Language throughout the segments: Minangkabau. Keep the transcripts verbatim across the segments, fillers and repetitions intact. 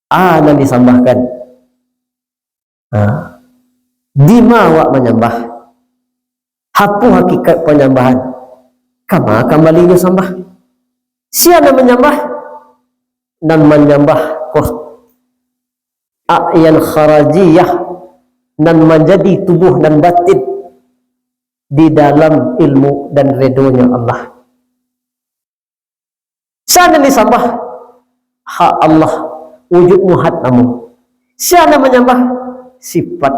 A nan disambahkan. Ha. Dima awak manyambah? Apo hakikat panyambahan? Kama kambalinyo sambah? Sia nan manyambah? Nan manyambah ko a'yan kharijiyah, nan manjadi tubuah nan batin di dalam ilmu dan redonyo Allah. Sia nan disambah? Hak Allah, wujud muhad namo. Sia nan manyambah? Sifat.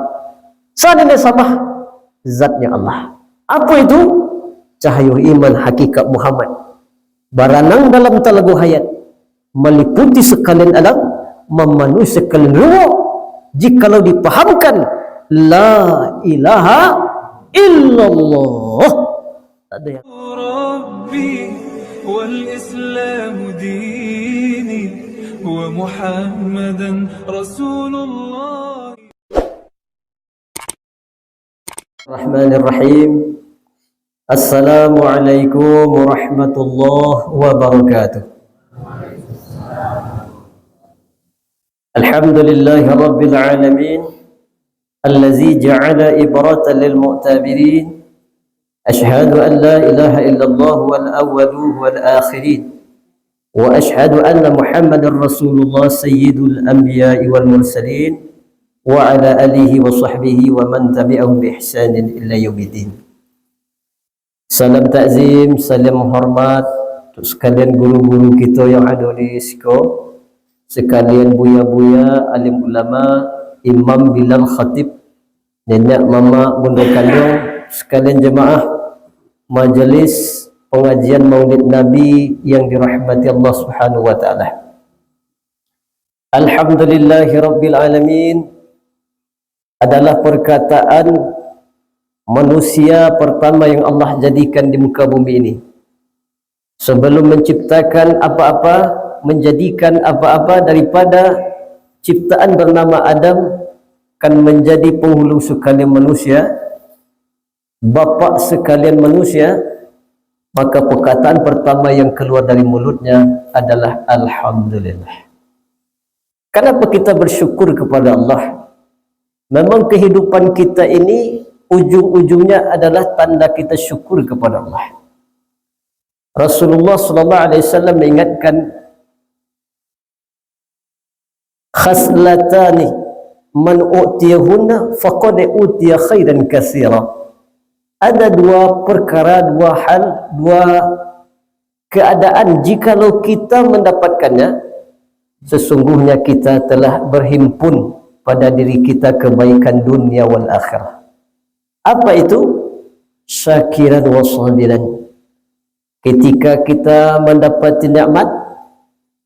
Sia nan disambah? Zatnya Allah. Apo itu? Cahayo iman hakikat Muhammad. Baranang dalam talago hayat, maliputi sakalian alam, mamanuhi sakalian ruang. Jikalau dipahamkan, la ilaha illallah. Tak ada yang ربي والإسلام ديني ومحمدا رسول الله. Bismillahirrahmanirrahim. Assalamualaikum warahmatullahi wabarakatuh. Alhamdulillahi rabbil alamin, allazi ja'ala ibratan lil mu'tabirin. Asyhadu an la ilaha illallah wal awwalin wal akhirin. Wa asyhadu anna Muhammadar Rasulullah sayyidul anbiya'i wal mursalin, wa ala alihi wa sahbihi wa man tabi'ahum bi ihsanin ila yaumiddin. Salam takzim, salam hormat untuk sakalian guru-guru kito yang ado di siko, sakalian buya-buya, alim ulama, imam, bilal, khatib, niniak, mamak, bundo kanduang, sakalian jamaah majelis pangajian Maulid Nabi yang dirahmati Allah Subhanahu wa Ta'ala. Alhamdulillahirabbil alamin adalah perkataan manusia pertama yang Allah jadikan di muka bumi ini. Sebelum menciptakan apa-apa, menjadikan apa-apa daripada ciptaan bernama Adam, kan menjadi penghulu sekalian manusia, bapak sekalian manusia, maka perkataan pertama yang keluar dari mulutnya adalah Alhamdulillah. Kenapa kita bersyukur kepada Allah? Memang kehidupan kita ini ujung-ujungnya adalah tanda kita syukur kepada Allah. Rasulullah sallallahu alaihi wasallam mengingatkan, "Khaslatani man u'tiyahunna faqad utiya khairan katsira." Ada dua perkara, dua hal, dua keadaan, jikalau kita mendapatkannya, sesungguhnya kita telah berhimpun pada diri kita kebaikan dunia wal akhirah. Apa itu? Syakiran wa sabiran. Ketika kita mendapati nikmat,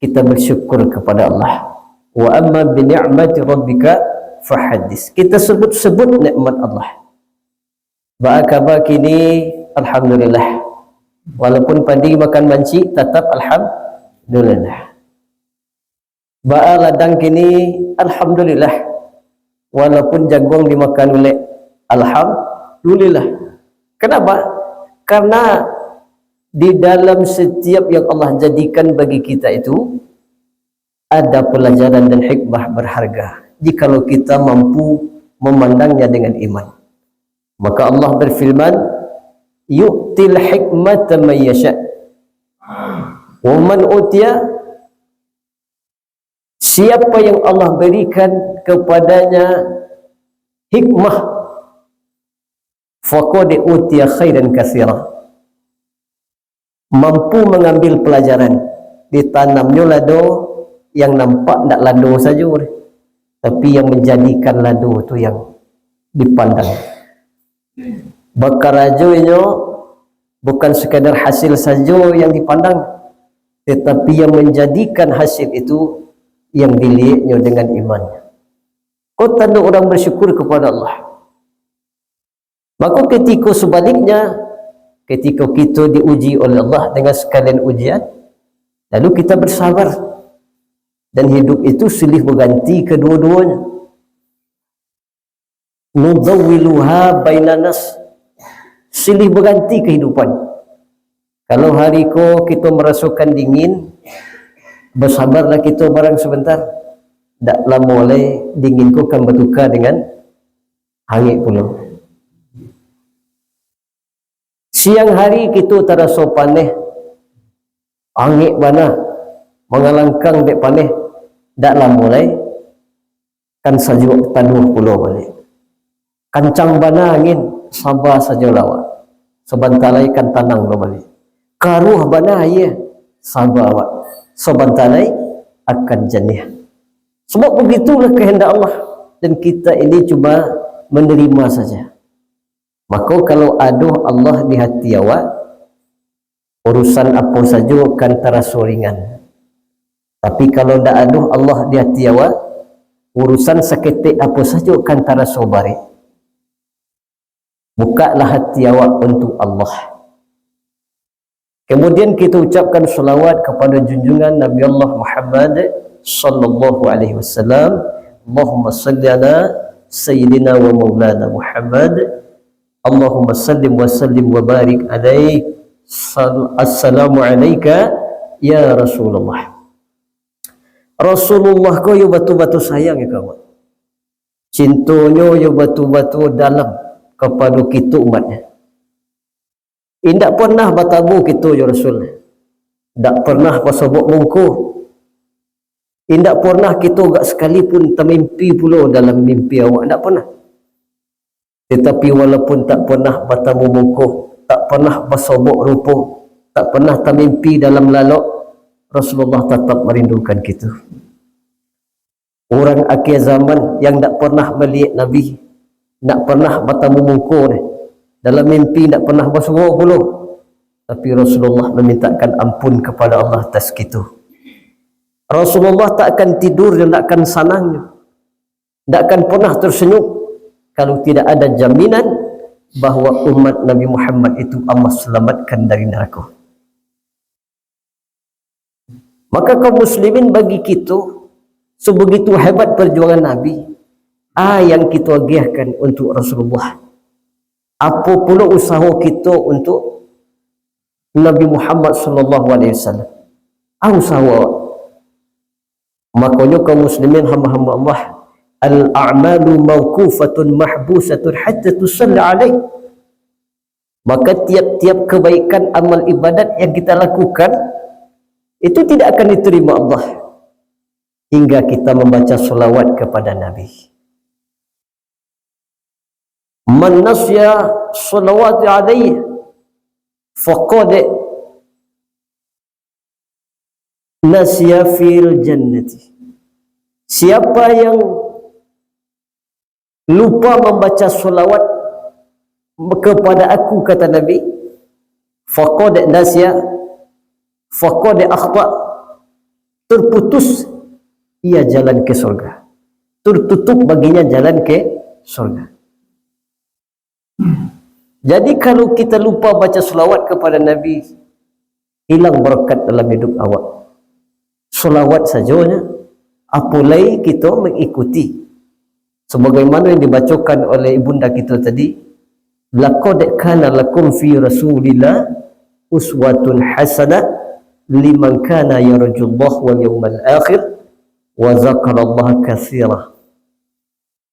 kita bersyukur kepada Allah. Wa amma bi ni'mati rabbika fahaddits. Kita sebut-sebut nikmat Allah. Baa kaba kini? Alhamdulillah. Walaupun padi makan mancik, tatap alhamdulillah. Baa ladang kini? Alhamdulillah. Walaupun jaguang dimakan ulek, alhamdulillah. Kenapa? Karena di dalam setiap yang Allah jadikan bagi kita itu, ada pelajaran dan hikmah berharga, jikalau kita mampu memandangnya dengan iman. Maka Allah berfirman, "Yu'til hikmata may yasha." Wa man utiya, siapa yang Allah berikan kepadanya hikmah, faqad utiya khairan katsira. Mampu mengambil pelajaran. Ditanamnyo lado, yang nampak ndak lado sajo, tapi yang menjadikan lado tu yang dipandang. Bakarajo inyo bukan sekadar hasil sajo yang dipandang, tetapi yang menjadikan hasil itu yang dilieknyo dengan iman. Ko tando urang bersyukur kepada Allah. Maka ketika sebaliknya, ketika kita diuji oleh Allah dengan sekalian ujian, lalu kita bersabar, dan hidup itu silih berganti kedua-duanya. Nudawwiluha bainan nas, silih berganti kehidupan. Kalau hari ko kita merasakan dingin, bersabarlah kita barang sebentar. Dak lamo lai dingin ko kan batuka dengan angek pulo. Siang hari kito taraso paneh, angek bana, mangalangkang dek paneh, dak lamo lai kan sajuak taduah pulo baliak. Kancang bana angin, saba sajo lah awak. Sabanta lai kan tanang lo baliak. Karuah bana aia, saba awak. Sabanta lai akan janiah. Sabab bagitulah kahandak Allah, dan kita ini cuma manarimo saja. Mako, kalau ado Allah di hati awak, urusan apo sajo kan taraso ringan. Tapi, kalau ndak ado Allah di hati awak, urusan saketek apo sajo kan taraso barek. Bukaklah hati awak untuk Allah. Kemudian, kita ucapkan salawat kepada junjungan Nabi Allah Muhammad sallallahu alaihi wasallam. Allahumma salli ala sayyidina wa maulana Muhammad. Allahumma sallim wa sallim wa barik alaih. Sal-, Assalamu alaika ya Rasulullah. Rasulullah ko yo batul-batul sayang ka awak. Cintonyo yo batul-batul dalam kapado kito umatnya. Indak pernah batamu kito jo Rasul. Indak pernah basobok mungko. Indak pernah kito agak sakalipun tamimpi pulo dalam mimpi awak. Indak pernah. Tetapi walaupun tak pernah batamu mungko, tak pernah basobok rupo, tak pernah tamimpi dalam lalok, Rasulullah tatap marindukan kito. Urang akhir zaman yang ndak pernah maliek Nabi, ndak pernah batamu mungko deh. Dalam mimpi ndak pernah basuo pulo. Tapi Rasulullah mamintakan ampun kapado Allah atas kito. Rasulullah tak akan tidur dan tak akan sanang, ndak akan pernah tersenyum kalau tidak ada jaminan bahwa umat Nabi Muhammad itu Allah selamatkan dari neraka. Maka kaum muslimin, bagi kito, sebegitu hebat perjuangan Nabi, a yang kito agiahkan untuk Rasulullah? Apo pulo usaho kito untuk Nabi Muhammad sallallahu alaihi wasallam? A usaho awak? Makonyo kaum muslimin, hamba-hamba Allah, al-a'malu mauqufatun mahbusatun hatta tusalla alaih. Maka tiap-tiap kebaikan amal ibadat yang kita lakukan, itu tidak akan diterima Allah hingga kita membaca salawat kepada Nabi. Man nasiya salawati alaihi faqad nasiya fil jannati. Siapa yang lupa membaca salawat kepada aku, kata Nabi, faqad nasiya, faqad akhta, terputus ia jalan ke surga. Tertutup baginya jalan ke surga. Jadi, kalau kita lupa baca salawat kepada Nabi, hilang barakat dalam hidup awak. Salawat sajonyo, apo lai kito mengikuti. Sebagaimana yang dibacakan oleh ibunda kita tadi, "Laqad kana lakum fi Rasulillah uswatun hasanah liman kana yarjullaha wal yawmal akhir wa dzakarallaha katsira."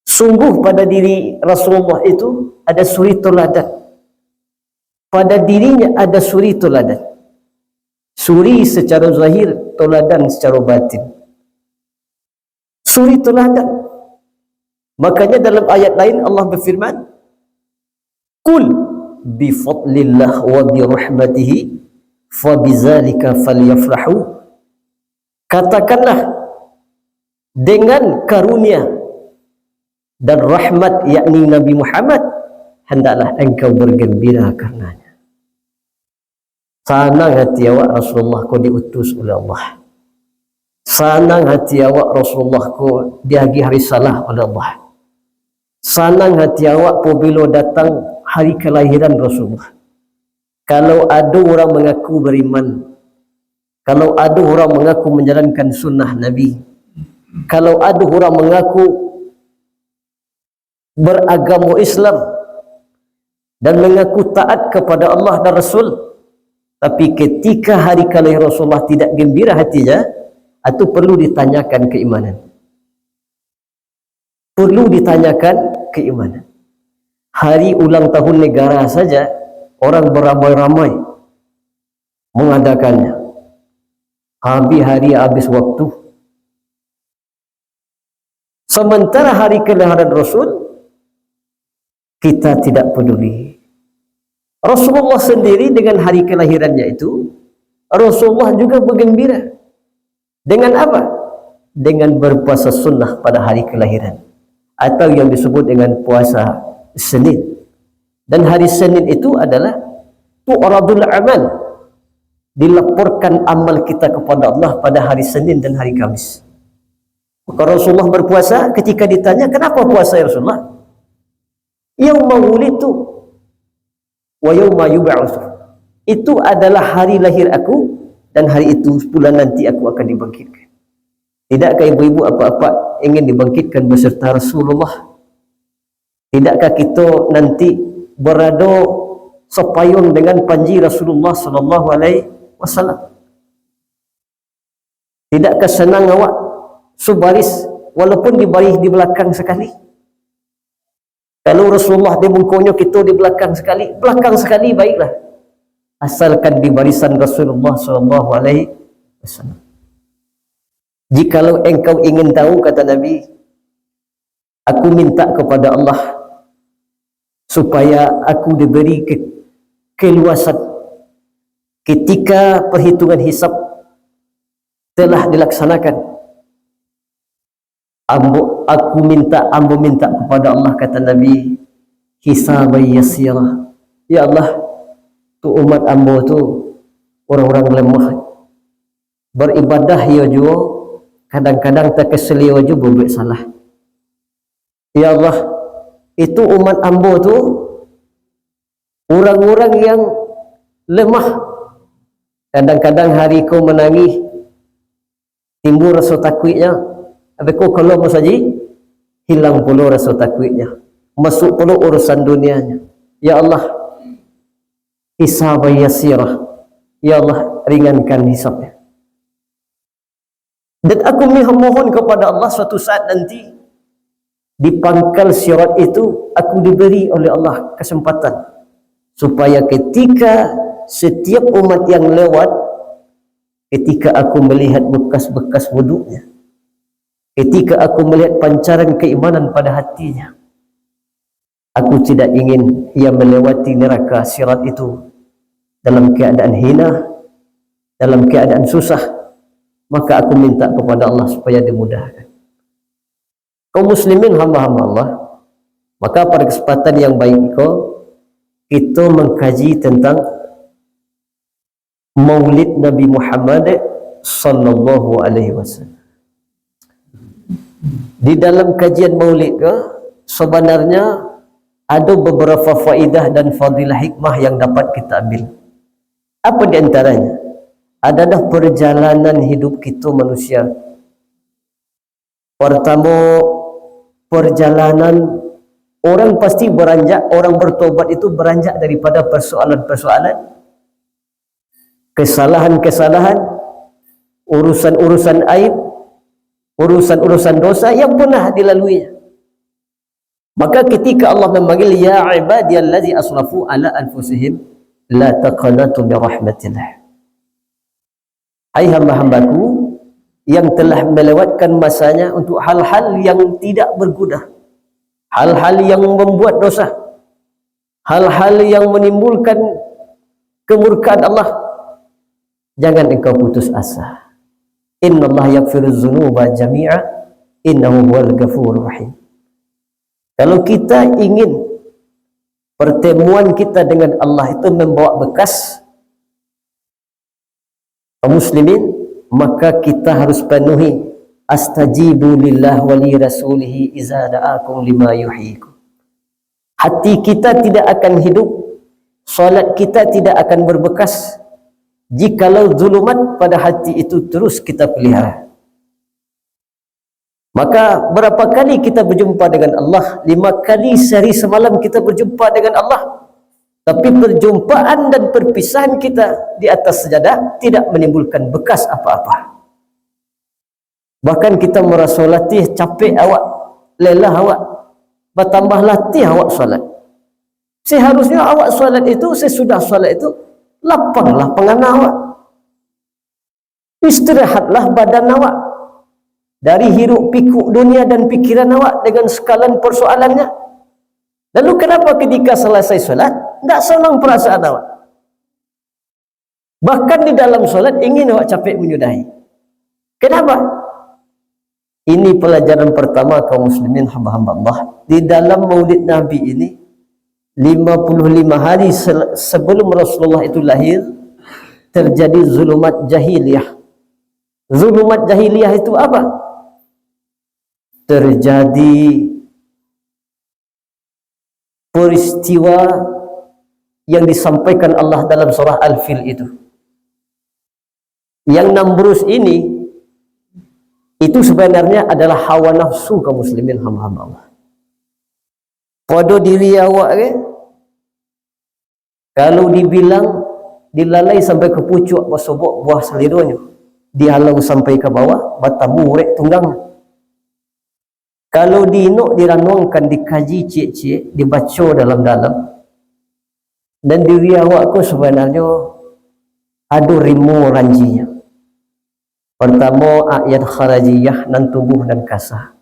Sungguh pada diri Rasulullah itu ada suri toladan. Pada dirinya ada suri toladan. Suri secara zahir, toladan secara batin. Suri toladan. Makanya dalam ayat lain Allah berfirman, "Qul bi fadlillah wa bi rahmatihi fa bidzalika falyafrahu." Katakanlah, dengan karunia dan rahmat, yakni Nabi Muhammad, hendaklah engkau bergembira karenanya. Sanang hati awak Rasulullah ko diutus oleh Allah. Sanang hati awak Rasulullah ko diagiah risalah oleh Allah. Sanang hati awak pabilo datang hari kalahiran Rasulullah. Kalau ado urang mangaku bariman, kalau ado urang mangaku manjalankan sunnah Nabi, kalau ado urang mangaku baragamo Islam dan mangaku taat kapada Allah dan Rasul, tapi ketika hari kalahiran Rasulullah tidak gembira hatinya, itu perlu ditanyakan keimanan. perlu ditanyakan keimanan. Hari ulang tahun negara saja, orang beramai-ramai mengadakannya. Habis hari, habis waktu. Sementara hari kelahiran Rasul, kita tidak peduli. Rasulullah sendiri dengan hari kelahirannya itu, Rasulullah juga bergembira. Dengan apa? Dengan berpuasa sunnah pada hari kelahiran, atau yang disebut dengan puasa Senin. Dan hari Senin itu adalah tu'radul amal, dilaporkan amal kita kepada Allah pada hari Senin dan hari Kamis. Maka Rasulullah berpuasa, ketika ditanya, "Kenapa puasa, ya Rasulullah?" "Yauma wulidtu wa yauma yub'atsu." Itu adalah hari lahir aku, dan hari itu pula nanti aku akan dibangkitkan. Tidakkah ibu-ibu, apak-apak ingin dibangkitkan beserta Rasulullah? Tidakkah kita nanti berada sepayung dengan panji Rasulullah sallallahu alaihi wasallam? Tidakkah senang awak sebaris, walaupun dibaris di belakang sekali? Kalau Rasulullah di mukonyo, kita di belakang sekali, belakang sekali, baiklah. Asalkan di barisan Rasulullah sallallahu alaihi wasallam. "Jikalau engkau ingin tahu," kata Nabi, "aku minta kepada Allah supaya aku diberi ke-, keluasan ketika perhitungan hisab telah dilaksanakan. Ambo, aku minta, ambo minta kepada Allah," kata Nabi, "hisaban yasira." "Ya Allah, tu umat ambo tu orang-orang lemah. Baribadah iyo juo, kadang-kadang takasaliau juo babuek salah. Ya Allah, itu umat ambo tu urang-urang yang lemah. Kadang-kadang hari ko manangih, timbul raso takuiknyo. Habis ko kalau masajik, hilang pulo raso takuiknyo. Masuk pulo urusan dunianyo. Ya Allah, hisaban yasira. Ya Allah, ringankan hisabnya. Dan aku mi-, mohon kepada Allah, suatu saat nanti di pangkal sirat itu, aku diberi oleh Allah kesempatan supaya ketika setiap umat yang lewat, ketika aku melihat bekas-bekas wuduknya, ketika aku melihat pancaran keimanan pada hatinya, aku tidak ingin ia melewati neraka sirat itu dalam keadaan hina, dalam keadaan susah. Maka aku minta kepada Allah supaya dimudahkan." Kaum muslimin, hamba-hamba Allah, maka pada kesempatan yang baik ko, kita mengkaji tentang Maulid Nabi Muhammad sallallahu alaihi wasallam. Di dalam kajian Maulid ko, sebenarnya ada beberapa faidah dan fadilah hikmah yang dapat kita ambil. Apa di antaranya? Adalah perjalanan hidup kita manusia. Pertamo, perjalanan orang pasti beranjak, orang bertobat itu beranjak daripada persoalan-persoalan, kesalahan-kesalahan, urusan-urusan aib, urusan-urusan dosa yang pernah dilaluinya. Maka ketika Allah memanggil, "Ya ibadiyallazina asrafu ala anfusihim, la taqnatu min rahmatillah." Hai hamba-hambaku yang telah melewatkan masanya untuk hal-hal yang tidak berguna, hal-hal yang membuat dosa, hal-hal yang menimbulkan kemurkaan Allah, jangan engkau putus asa. "Innallaha yaghfirudz dzunuba jami'a, innahu huwal ghafurur rahim." Kalau kita ingin pertemuan kita dengan Allah itu membawa bekas, kaum muslimin, maka kita harus penuhi, "Astajibu lillah wa li rasulihi iza da'akum lima yuhyikum." Hati kita tidak akan hidup, salat kita tidak akan berbekas, jikalau zulumat pada hati itu terus kita pelihara. Maka, berapa kali kita berjumpa dengan Allah? Lima kali sehari semalam kita berjumpa dengan Allah. Tapi perjumpaan dan perpisahan kita di atas sajadah tidak menimbulkan bekas apa-apa. Bahkan kita merasa letih, capek awak, lelah awak, batambah latih awak salat. Seharusnyo awak salat itu, sesudah salat itu, lapanglah pangana awak. Istirahatlah badan awak dari hiruk pikuk dunia dan pikiran awak dengan sakalan persoalannya. Lalu, kenapa ketika salasai salat, ndak sanang perasaan awak? Bahkan di dalam salat ingin awak capek manyudahi. Kenapa? Ini pelajaran pertama, kaum muslimin, hamba-hamba Allah. Di dalam Maulid Nabi ini, lima puluh lima hari sel-, sebelum Rasulullah itu lahir, terjadi zulumat jahiliyah. Zulumat jahiliyah itu apa? Terjadi peristiwa yang disampaikan Allah dalam surah Al-Fil itu. Yang Namrus ini, itu sebenarnya adalah hawa nafsu kaum muslimin, hamba-hamba Allah. Pado diri awak ke, kalau dibilang, dilalai sampai ka pucuak, basobok buah salironyo, dialau sampai ka bawah, batamu urek tunggang. Kalau diinok, diranuangkan, dikaji ciek-ciek, dibaco dalam-dalam, dan diri awak ko sabananyo ado limo ranjinyo. Partamo, a'yan kharijiyah, nan tubuh nan kasa.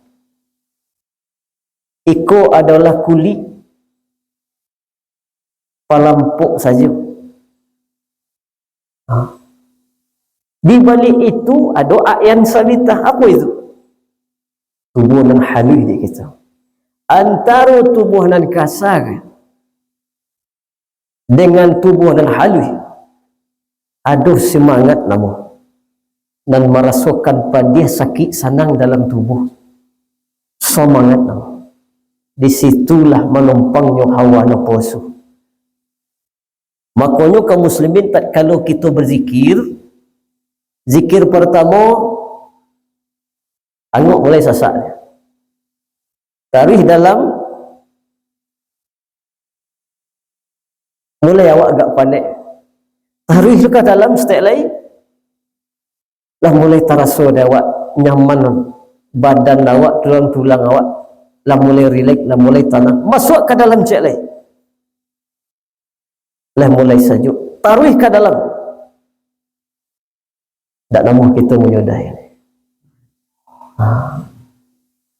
Iko adolah kulik palampok sajo. Ha. Di balik itu ado a'yan sabitah. Apo itu? Tubuh nan haluih di kita. Antaro tubuh nan kasa dengan tubuh nan haluih, ado semangat namo, nan marasokan padiah sakik sanang dalam tubuh. Semangat namo. Di situlah manompangnyo hawa naposu. Makonyo, kaum muslimin, tatkalo kito berzikir, zikir partamo, angok mulai sasak. Taruih dalam, mulai awak agak panek. Taruih tu ka dalam, saketek lai, lah mulai taraso dek awak nyaman, badan awak, tulang-tulang awak lah mulai rileks, lah mulai tanang. Masuak ka dalam ciek lai, lah mulai sajuk. Taruih ka dalam, dak namuah kito manyudahi. Ha.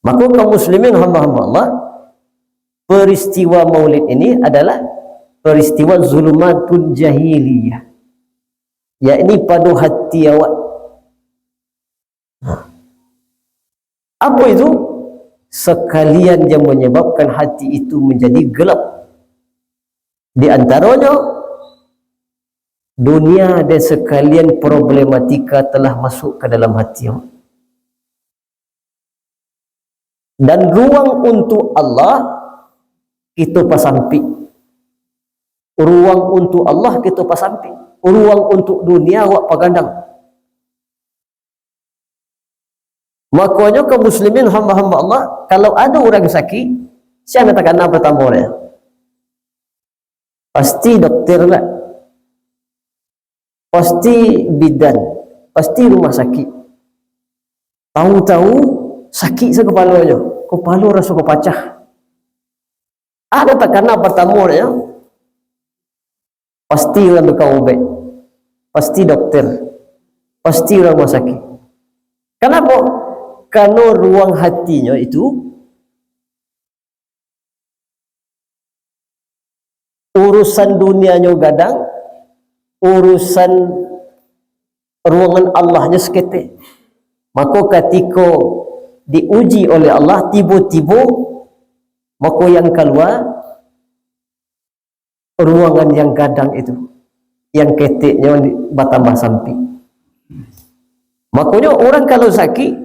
Mako, kaum muslimin, hamba-hamba Allah, peristiwa Maulid ini adalah peristiwa zulumatun jahiliyah, yakni pado hati awak. Ha. Apo itu? Sakalian yang menyebabkan hati itu menjadi gelap. Di antaronyo, dunia dan sakalian problematika telah masuk ka dalam hati awak. Dan ruang untuk Allah kito pasampik. Ruang untuk Allah kito pasampik. Ruang untuk dunia awak pagadang. Makonyo, kaum muslimin, hamba-hamba Allah, kalau ado urang sakik, sia nan takana partamo dek? Pasti dokter lah. Pasti bidan. Pasti rumah sakik. Tahu-tahu sakik sakapalonyo. Kapalo raso ka pacah. Ado takana partamo dek, pasti urang tukang ubek, pasti dokter, pasti urang rumah sakik. Kanapo? Karano ruang hatinyo itu, urusan dunianyo gadang, urusan ruangan Allahnyo saketek. Mako, katiko diuji oleh Allah, tibo-tibo, mako, yang kalua ruangan yang gadang itu, yang keteknyo batambah sampik. Makonyo, urang kalau sakik,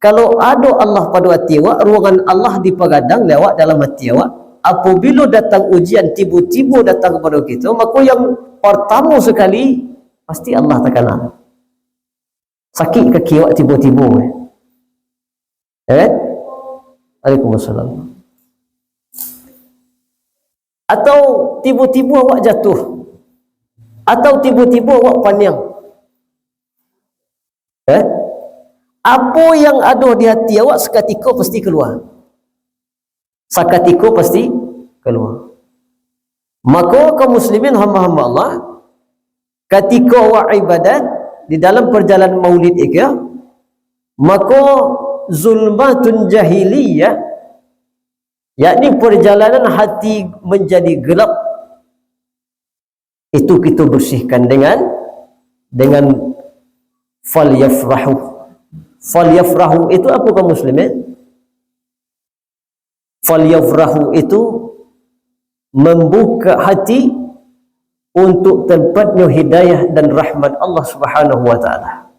kalau ado Allah pado ati awak, ruangan Allah dipagadang dek awak dalam ati awak, apabilo datang ujian, tibo-tibo datang kapado kito, mako yang partamo sakali, pasti Allah takana. Sakik kaki awak tibo-tibo, eh. Ya kan? Waalaikumsalam. Atau tibo-tibo awak jatuah. Atau tibo-tibo awak paniang. Eh? Apo yang ado di hati awak sakatiko pasti kalua. Sakatiko pasti kalua. Mako, kaum muslimin, hamba-hamba Allah, katiko awak ibadat di dalam parjalanan maulid iko, mako, zulmatun jahiliyah, yakni parjalanan hati manjadi galak, itu kito barsihkan dengan, dengan falyafrahu. Falyafrahu itu apo, kaum muslimin? Falyafrahu itu mambuka hati untuk tampatnyo hidayah dan rahmat Allah Subhanahu wa Ta'ala.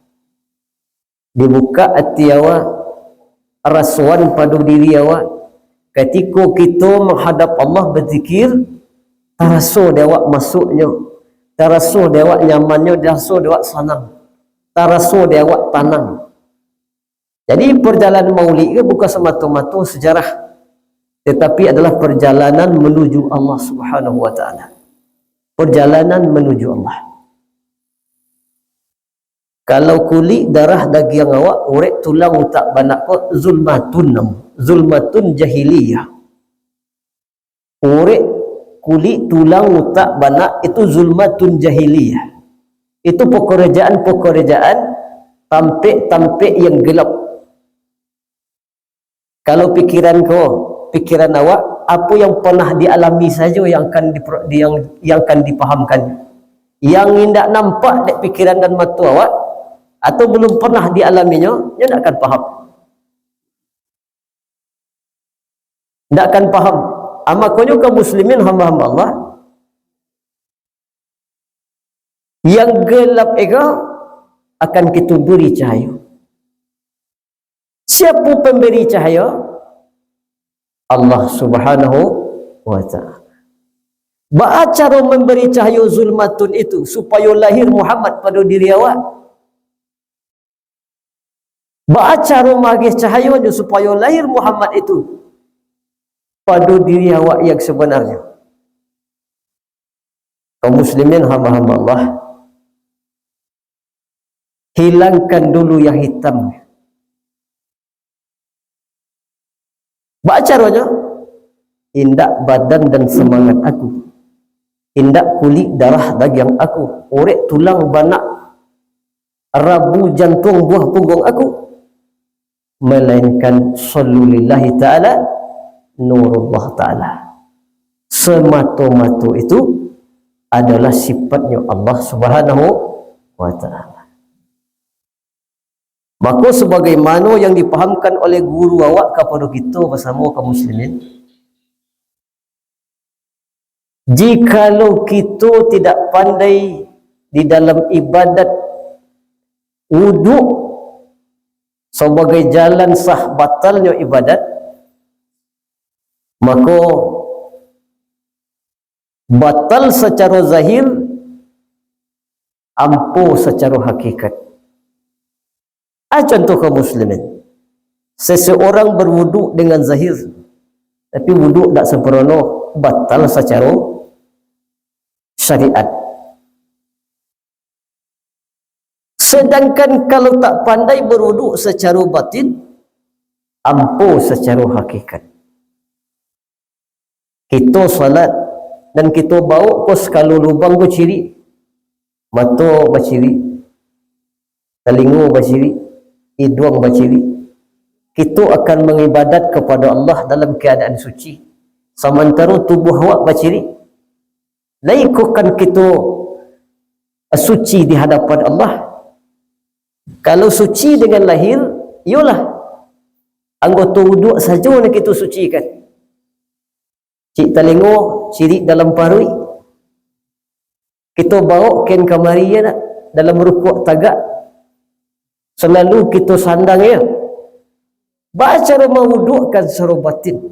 Dibuka ati awak, rasoan pado diri awak. Katiko kito manghadap Allah bazikir, taraso dek awak masuknyo, taraso dek awak nyamannyo, taraso dek awak sanang, taraso dek awak tanang. Jadi, parjalanan maulid ko bukan samato-mato sajarah, tatapi adalah parjalanan manuju Allah Subhanahu wa Ta'ala. Parjalanan manuju Allah. Kalau kulik, darah, dagiang awak, urek, tulang, utak, banak ko zulmatun namo. Zulmatun jahiliyah. Urek, kulik, tulang, utak, banak itu zulmatun jahiliyah. Itu pekerjaan-pekerjaan tampek-tampek yang gelap. Kalau pikiran ko, pikiran awak, apo yang pernah dialami sajo yang akan dipro-, yang, yang akan dipahamkan. Yang indak nampak dek pikiran dan mato awak, atau belum pernah dialaminyo, nyo ndak akan paham. Ndak akan paham. Ah, makonyo, kaum muslimin, hamba-hamba Allah, yang gelap iko akan kito beri cahayo. Siapa pemberi cahayo? Allah Subhanahu wa Ta'ala. Baa caro memberi cahayo zulmatun itu, supayo lahir Muhammad pado diri awak? Baa caro maagih cahayonyo supayo lahir Muhammad itu pado diri awak yang sebenarnyo? Kaum muslimin, hamba-hamba Allah, hilangkan dulu yang hitam. Baa caronyo? Indak badan dan semangat aku, indak kulik, darah, dagiang aku, urek, tulang, banak, rabu, jantuang, buah punggung aku, melainkan sallu lillahi ta'ala, nurullah ta'ala. Semato-mato itu adalah sifatnyo Allah Subhanahu wa Ta'ala. Mako, sebagaimano yang dipahamkan oleh guru awak kapado kito basamo kaum muslimin, jikalau kito tidak pandai di dalam ibadat wuduk sabagai jalan sah batalnyo ibadat, mako, batal sacaro zahir, ampo sacaro hakikat. Ah, contoh kaum muslimin. Seseorang berwuduk dengan zahir, tapi wuduk dak sempurno, batal sacaro syariat. Sedangkan kalau tak pandai berwuduk sacaro batin, ampo sacaro hakikat. Kito salat, dan kito bawok ko sakalo lubang ko cirik. Mato bacirik, talingo bacirik, iduang bacirik. Kito akan mangibadat kapado Allah dalam keadaan suci, samantaro tubuah awak bacirik. Lai ko kan kito suci di hadapan Allah? Kalau suci dengan lahir, iyolah, anggoto wuduk sajo nan kito sucikan. Cik talingo, cirik dalam paruik. Kito bawok ken kamari, ya nak, dalam rukuak tagak. Salalu kito sandang, ya. Baa caro mawudukkan saro batin?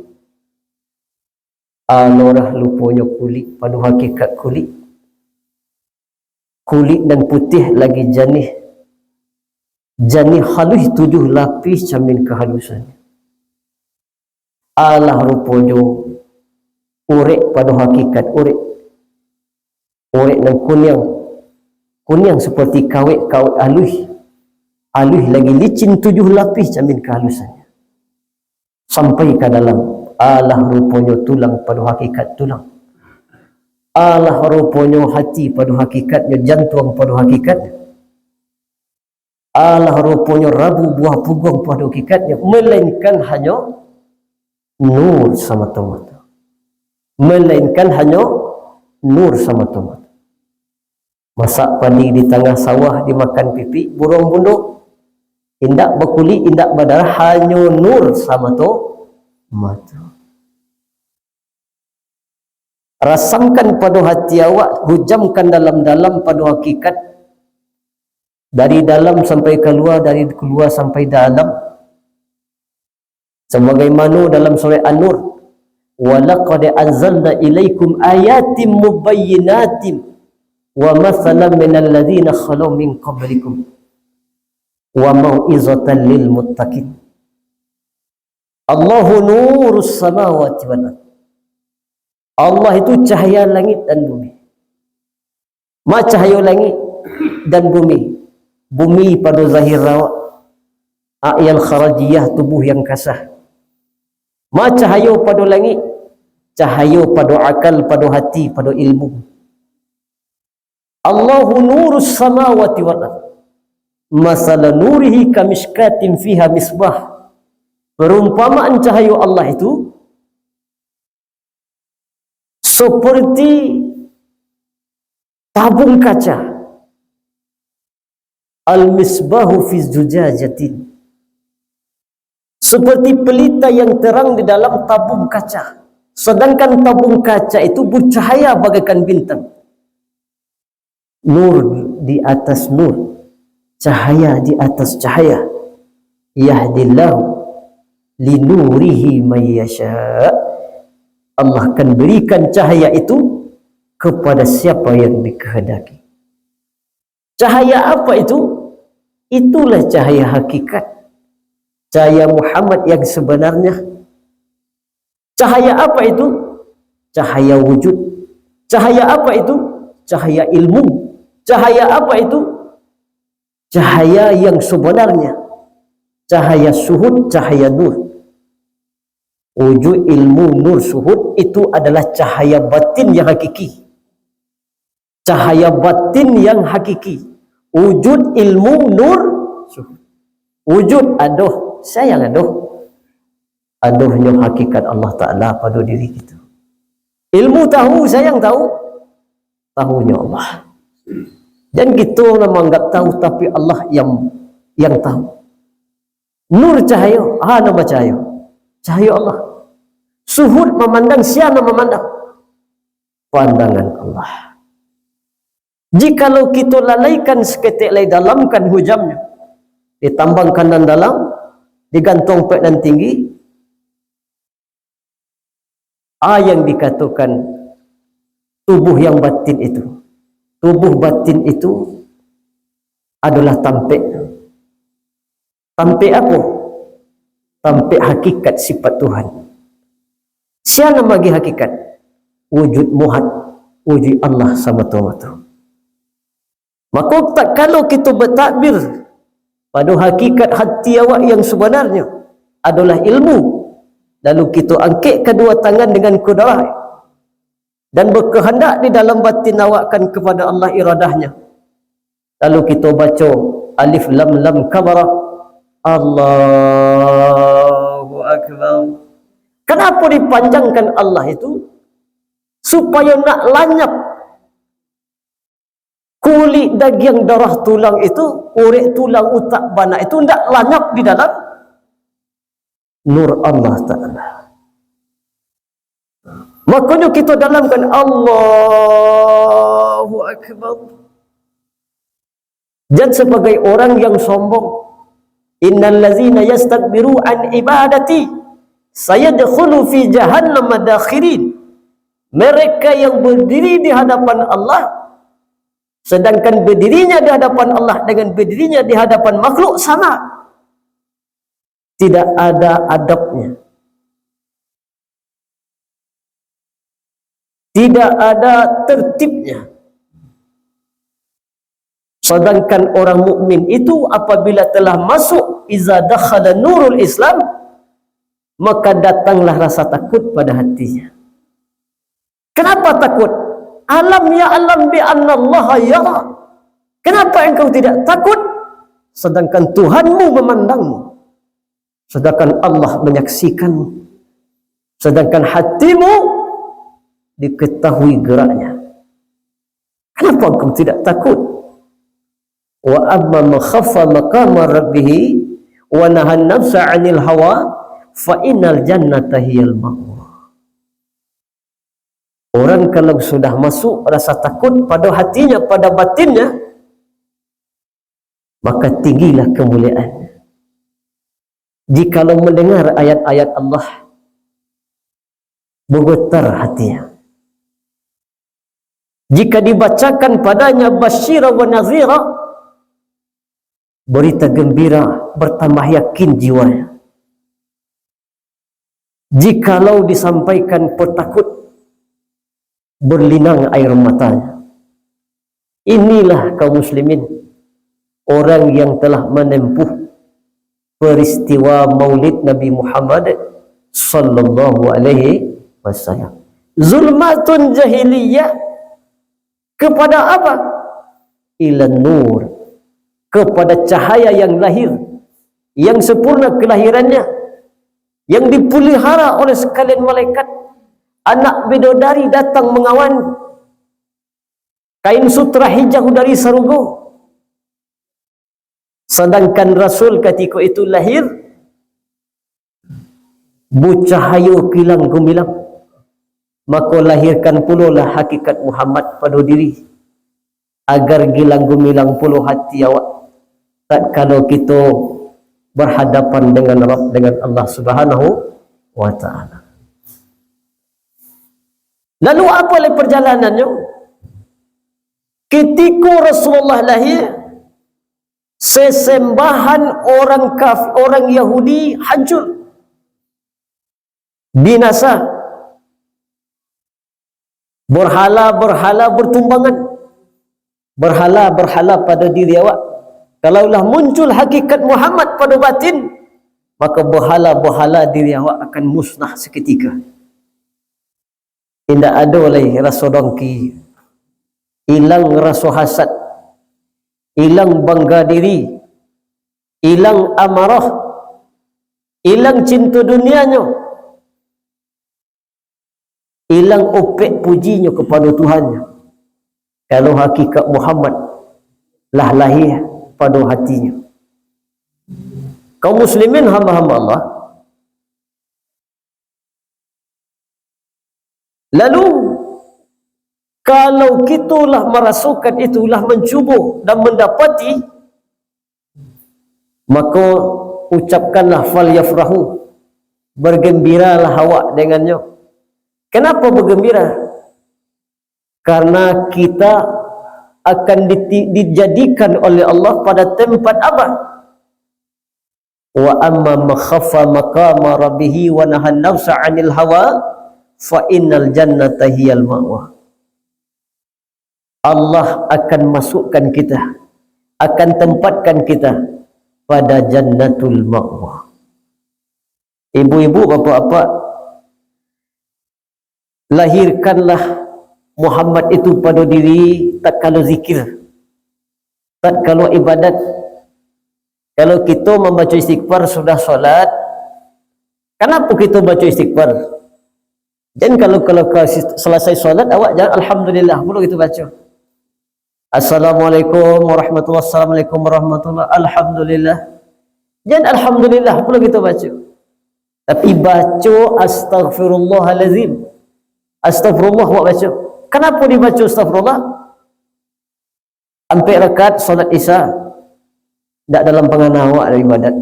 Alorah luponyo kulik pado hakikat kulik. Kulik nan putiah lagi janih, janih haluih tujuah lapih camin kahalusan. Alah ruponyo urek pado hakikat urek. Urek nan kuniang, kuniang seperti kawek-kawek aluih, aluih lagi licin tujuah lapih camin kahalusan. Sampai ka dalam, Alah ruponyo tulang pado hakikat tulang. Alah ruponyo hati pado hakikatnyo, jantuang pado hakikatnyo. Alah ruponyo rabu buah puguang pado hakikatnyo, melainkan hanyo nur samato-mato. Melainkan hanyo nur samato-mato. Masak padi di tangah sawah, dimakan pipik buruang bundo. Indak bakulik, indak badarah, hanyo nur samato-mato. Rasamkan pado hati awak, hujamkan dalam-dalam pado hakikat. Dari dalam sampai kalua, dari kalua sampai dalam. Sabagaimano dalam surah An-Nur, "Wa laqad anzalna ilaikum ayatim mubayyinatin wa mathalan minal ladzina khalau min qablikum wa mau'izatan lil muttaqin." Allahu nurus samawati wal ard. Allah itu cahaya langit dan bumi. Ma cahayo langit dan bumi? Bumi pado zahir awak, a'yan kharijiyah, tubuh yang kasar. Ma cahayo pado langit? Cahayo pado akal, pado hati, pado ilmu. Allahu nurus samawati wal ard. Masalu nurihi kamishkatin fiha misbah. Perumpamaan cahayo Allah itu seperti tabung kaca. Al-misbahu fi zujajatin. Seperti pelita yang terang di dalam tabung kaca. Sedangkan tabung kaca itu bercahaya bagaikan bintang. Nur di atas nur, cahaya di atas cahaya. Yahdillahu linurihi may yasha. Allah akan berikan cahaya itu kepada siapa yang dikehendaki. Cahaya apa itu? Itulah cahaya hakikat. Cahaya Muhammad yang sebenarnya. Cahaya apa itu? Cahaya wujud. Cahaya apa itu? Cahaya ilmu. Cahaya apa itu? Cahaya yang sebenarnya. Cahaya suhud, cahaya nur. Wujud, ilmu, nur, suhud itu adalah cahaya batin yang hakiki. Cahaya batin yang hakiki. Wujud, ilmu, nur, suhud. Wujud, adoh, sayang adoh. Adohnyo hakikat Allah Ta'ala pado diri kito. Ilmu tahu, sayang tahu. Tahunyo Allah. Dan kito lah manganggap tahu, tapi Allah yang, yang tahu. Nur cahayo, ha, nama cahayo? Cahayo Allah. Suhud mamandang, sia nan mamandang? Pandangan Allah. Jikalau kito lalaikan saketek lai, dalamkan hujamnyo, ditambangkan nan dalam, digantuang pek nan tinggi, a yang dikatokan tubuh yang batin itu. Tubuh batin itu adolah tampek. Tampek apo? Tampek hakikat sifat Tuhan. Sia nan maagiah hakikat? Wujud muhad, wujud Allah samato-mato. Mako, tatkalo kito batakbir pado hakikat hati awak yang sabananyo adolah ilmu, lalu kito angkek kaduo tangan dengan kudrah, dan bakahandak di dalam batin awak kan kapado Allah iradahnyo. Lalu kito baco alif lam lam kabara, Allahu Akbar. Kenapa dipanjangkan Allah itu? Supayo nak lanyap kulik dagiang darah tulang itu, urek tulang utak banak itu ndak lanyap di dalam nur Allah Ta'ala. Makonyo kito dalamkan Allahu Akbar. Jan sabagai orang yang sombong. Innal ladzina yastakbiru an ibadati sayadkhulu fi jahannama dakhirin. Mereka yang berdiri di hadapan Allah, sedangkan berdirinya di hadapan Allah dengan berdirinya di hadapan makhluk sama. Tidak ada adabnya. Tidak ada tertibnya. Sedangkan orang mukmin itu apabila telah masuk, iza dakhala nurul Islam, maka datanglah rasa takut pada hatinya. Kenapa takut? Alam ya'lam bi annallaha yara. Kenapa engkau tidak takut? Sedangkan Tuhanmu memandangmu. Sedangkan Allah menyaksikanmu. Sedangkan hatimu diketahui geraknya. Kenapa engkau tidak takut? Wa amma man khaffa maqama rabbih wa nahan nafsa 'anil hawa fa innal jannata hiyal ma'wa. Orang kalau sudah masuk rasa takut pada hatinya, pada batinnya, maka tinggilah kemuliaannya. Jikalau mendengar ayat-ayat Allah, bergetar hatinya. Jika dibacakan padanya basyira wa nazira, berita gembira, bertambah yakin jiwanya. Jikalau disampaikan petakut, berlinang air matanya. Inilah kaum muslimin, orang yang telah menempuh peristiwa Maulid Nabi Muhammad sallallahu alaihi wasallam. Zulmatun jahiliyah kepada apa? Ilan nur, kepada cahaya yang lahir, yang sempurna kelahirannya, yang dipelihara oleh sekalian malaikat. Anak bidodari datang mengawan kain sutra hijau dari sarugo. Sedangkan Rasul katiko itu lahir, bucahayo kilang gumilang. Mako, lahirkan pulolah hakikat Muhammad pado diri, agar gilang gumilang pulo hati awak, tatkalo kito berhadapan dengan Rabb, dengan Allah Subhanahu wa Ta'ala. Lalu, apo lai perjalanannyo? Ketiko Rasulullah lahir, sesembahan orang kaf-, orang Yahudi hancur, binasa. Berhala-berhala bertumbangan, berhala-berhala pada diri awak. Kalau lah muncul hakikat Muhammad pada batin, maka berhala-berhala diri awak akan musnah seketika. Indak ado lai raso dongki, ilang raso hasad, ilang bangga diri, ilang amarah, ilang cinto dunianyo, ilang opek pujinyo kapado Tuhannyo. Kalau hakikat Muhammad lah lahia pado hatinyo. Kaum muslimin, hamba-hamba Allah, lalu, kalau kito lah marasokan itu, lah mancubo dan mandapati, mako, ucapkanlah, "Falyafrahu," bergembiralah awak dengannyo. Kenapa bergembira? Karena kita akan diti-, dijadikan oleh Allah pada tempat apa? "Wa amma man khaffa maqama rabbihi wa nahan nafsa 'anil hawa, fa innal jannata hiyal ma'wa." Allah akan masukkan kita, akan tempatkan kita pada jannatul ma'wa. Ibu-ibu, bapak-bapak, lahirkanlah Muhammad itu pado diri tatkalo zikir, tatkalo ibadat. Kalau kito mambaco istighfar sudah solat, kanapo kito baco istighfar? Jan kalau, kalau ka si-, salasai solat, awak jan alhamdulillah pulo kito baco. Assalamualaikum warahmatullahi, assalamualaikum warahmatullahi, alhamdulillah. Jan alhamdulillah pulo kito baco. Tapi baco astagfirullahalazim. Astagfirullah awak baco. Kanapo dibaco astagfirullah? Ampek rakaat solat Isya, ndak dalam pangana awak ibadat.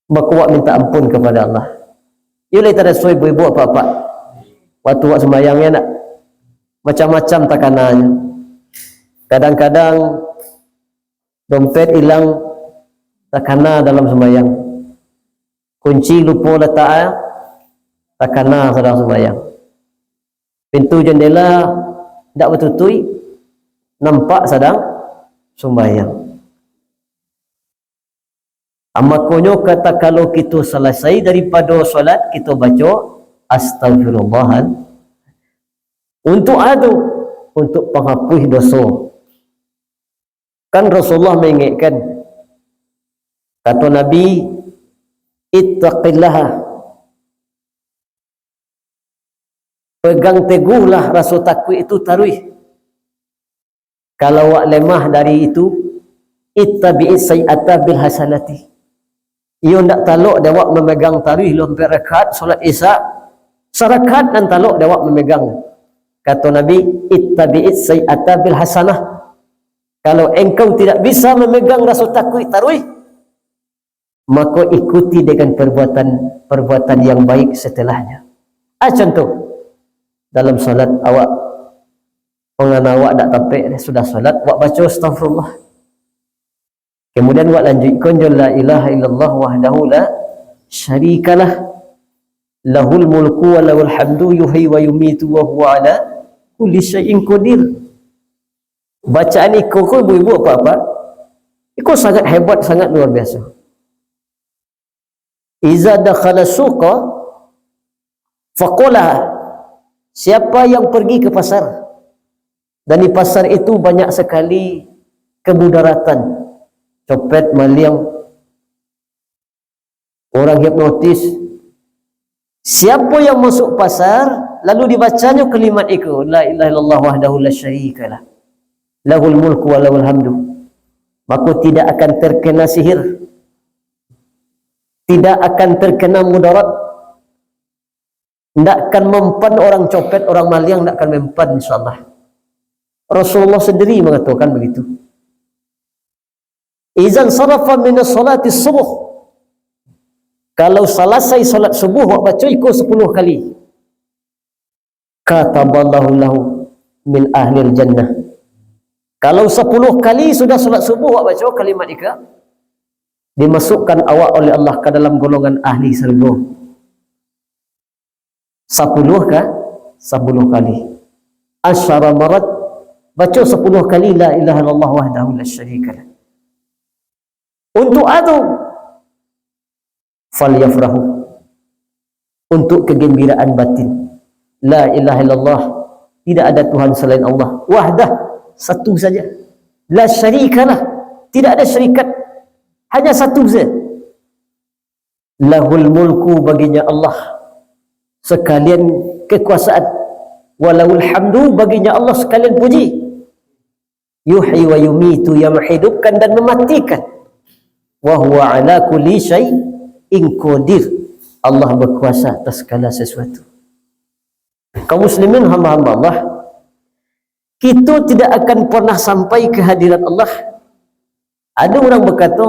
Mako, awak minta ampun kapado Allah. Iyo lai taraso, ibu-ibu, apak-apak. Waktu awak sumbayang, yo ndak? Macam-macam takananyo. Kadang-kadang dompet ilang, takana dalam sumbayang. Kunci lupo latak, takana sadang sumbayang. Pintu jandela ndak batutuik, nampak sadang sumbayang. Ah, makonyo, kata, kalau kito salasai daripado salat, kito baco, "Astagfirullahaladzim." Untuk ado, untuk panghapuih doso. Kan Rasulullah maingatkan, kato Nabi, "Ittaqillaha." Pegang teguhlah raso takuik itu taruih. Kalau awak lemah dari itu, "Ittabi'is sayyi'ata bil hasanati." Iyo ndak talok dek awak mamegang taruih lo ampek rakaat solat Isya, sarakaat nan talok dek awak mamegang. Kato Nabi, "Ittabi'is sayyi'ata bil hasanah." Kalau engkau tidak bisa mamegang raso takuik taruih, mako ikuti dengan perbuatan-perbuatan yang baik setelahnya. Ah, contoh, dalam salat awak, pangana awak dak tapek, sudah salat, awak baco astagfirullah. Kemudian awak lanjuikkan jo la ilaha illallah wahdahu la syarikalah. Lahul mulku wa lahul hamdu yuhyi wa yumitu wa huwa ala kulli syai'in qadir. Bacaan iko ko, ibu-ibu, apak-apak, iko sangat hebat, sangat luar biasa. "Iza dakhala suqa faqala," siapa yang pergi ke pasar, dan di pasar itu banyak sekali kemudaratan, copet, maliang, orang hipnotis. Siapa yang masuk pasar, lalu dibacanyo kalimat iko, "La ilaha illallah wahdahu la syarikalah, lahul mulku wa lahul hamdu," mako tidak akan terkena sihir, tidak akan terkena mudarat, ndak akan mempan orang copet, orang maliang ndak akan mempan, insyaallah. Rasulullah sendiri mengatakan begitu. "Izan sarafa minas salati subuh." Kalau salasai salat subuh, awak baco iko sapuluh kali. "Kataballahu lahu min ahlil jannah." Kalau sapuluh kali sudah salat subuh, awak baco kalimat iko, dimasukkan awak oleh Allah ka dalam golongan ahli surga. Sapuluh ka, sapuluh kali. Asyara marat, baco sapuluh kali la ilaha illallah wahdahu la syarikalah. Untuk ado, falyafrahu, untuk kegembiraan batin. La ilaha illallah, tidak ada Tuhan selain Allah. Wahdah, satu saja. La syarikalah, tidak ada syarikat. Hanya satu saja. Lahul mulku, baginya Allah sekalian kekuasaan. Walahul hamdu, baginya Allah sekalian puji. Yuhyi wa yumitu, yang menghidupkan dan mematikan. Wa huwa ala kulli syai'in qadir. Allah berkuasa atas segala sesuatu. Kaum muslimin, hamba-hamba Allah, kito tidak akan pernah sampai ke hadirat Allah. Ada orang berkata,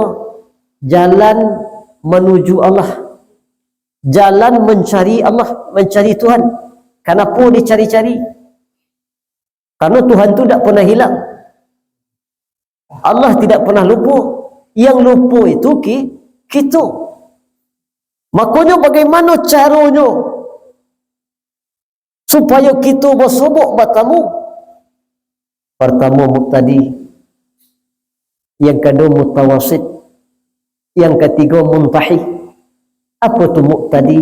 jalan menuju Allah, jalan mencari Allah, mencari Tuhan. Kenapa dicari-cari? Karena Tuhan tu tidak pernah hilang. Allah tidak pernah lupa. Yang lupa itu ki-, kito. Makonyo, bagaimana caronyo supayo kito basobok batamu? Pertama, muqtadi. Yang kedua, mutawasit. Yang ketiga, muntahi. Apa tu muqtadi?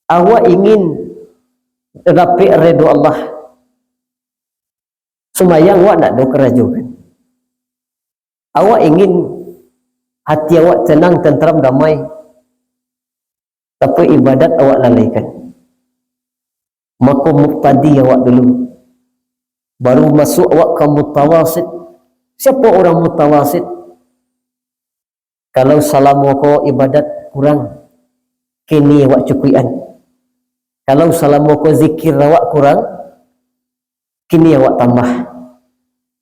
Awak ingin dapek redo Allah. Sumbayang awak ndak do karajokan. Awak ingin hati awak tenang, tenteram, damai, tapi ibadat awak lalaikan. Mako, muqtadi awak dulu, baru masuk awak ka mutawasit. Siapa orang mutawasit? Kalau salamo ko ibadat kurang, kini awak cukuikan. Kalau salamo ko zikir awak kurang, kini awak tambah.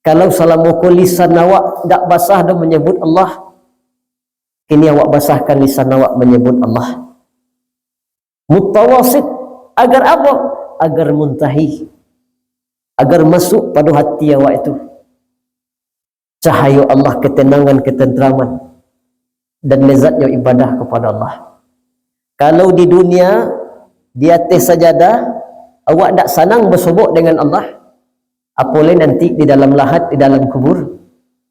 Kalau salamo ko lisan awak dak basah doh manyebut Allah, kini awak basahkan lisan awak manyebut Allah. Mutawasit, agar apa? Agar muntahi, agar masuk pado hati awak itu cahayo Allah, ketenangan, ketenteraman, dan lezatnyo ibadah kepada Allah. Kalau di dunia, di ateh sajadah, awak ndak sanang basobok dengan Allah, apo lai nanti di dalam lahat, di dalam kubur,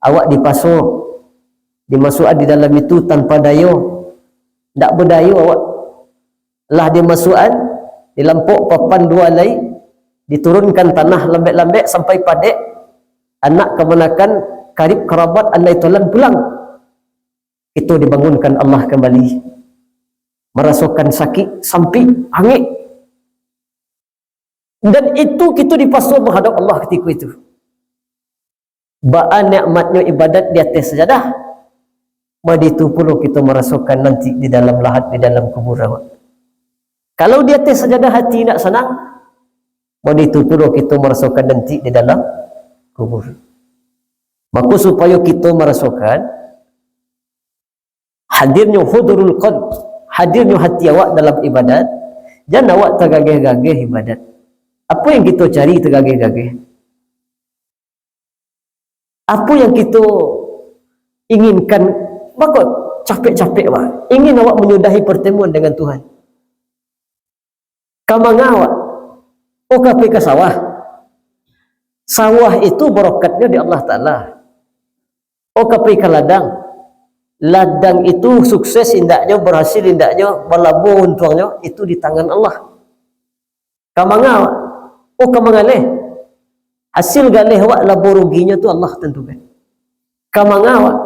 awak dipaso Dimasuak di dalam itu tanpa dayo. Ndak badayo awak. Lah dimasuakan, dilampok papan duo alai, diturunkan tanah lambek-lambek sampai padek, anak kamanakan, karib karabat, alai tolan pulang. Itu dibangunkan Allah kambali. Marasokan sakik, sampik, angek. Dan itu kito dipaso mahadap Allah katiko itu. Baa nikmatnyo ibadat di ateh sajadah, baitu pulo kito marasokan nanti di dalam lahat, di dalam kubur awak. Kalau di ateh sajadah hati indak sanang, baitu pulo kito marasokan nanti di dalam kubur. Mako, supayo kito marasokan hadirnyo hudurul qalb, hadirnyo hati awak dalam ibadat, jan awak tagageh-gageh ibadat. Apo yang kito cari tagageh-gageh? Apo yang kito inginkan? Mako capek-capek, wah, ingin awak manyudahi partemuan dengan Tuhan. Ka manga awak? Oh, ka pai ka sawah. Sawah itu barokatnyo di Allah Taala. Oh, ka pai ka ladang. Ladang itu sukses indaknyo, barhasil indaknyo, balabo untuangnyo, itu di tangan Allah. Ka manga awak? Oh, ka mangaleh. Hasil galeh awak, labo ruginyo tu Allah tantukan. Ka manga awak?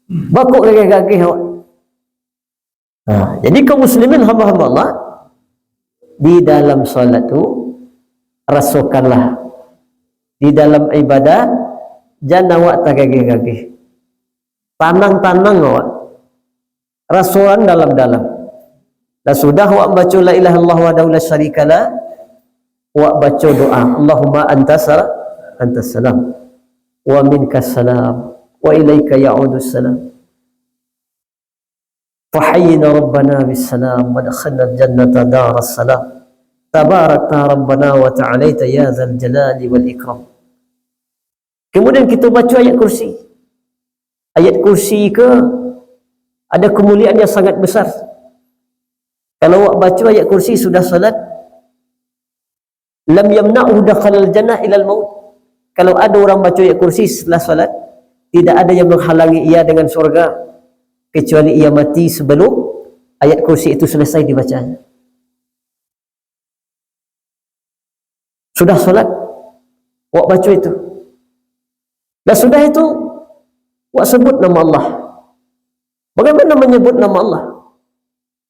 Baa kok gageh-gageh awak? Nah, jadi kaum muslimin, hamba-hamba Allah, di dalam salat tu, rasokanlah. Di dalam ibadah, jan awak tagageh-gageh. Tanang-tanang awak. Rasoan dalam-dalam. Lah sudah awak baco la ilaha illallah wahdahu la syarikalah, awak baco doa, Allahumma antas sa-, antas salam, wa minkas salam, wa ilaika ya'udus salam. Fahayyina rabbana bis salam, wa dakhalnal jannata daras salam. Tabarakta rabbana wa ta'alaita ya dzal jalali wal ikram. Kemudian kito baco ayat kursi. Ayat kursi ko ado kamuliaan yang sangat besar. Kalau awak baco ayat kursi sudah salat, lam yamna'hu dakhalal jannah ilal maut. Kalau ado urang baco ayat kursi setelah salat, tidak ada yang menghalangi ia dengan surga, kecuali ia mati sebelum ayat kursi itu selesai dibacanya. Sudah salat, awak baco itu. Dah sudah itu, awak sebut nama Allah. Bagaimana menyebut nama Allah?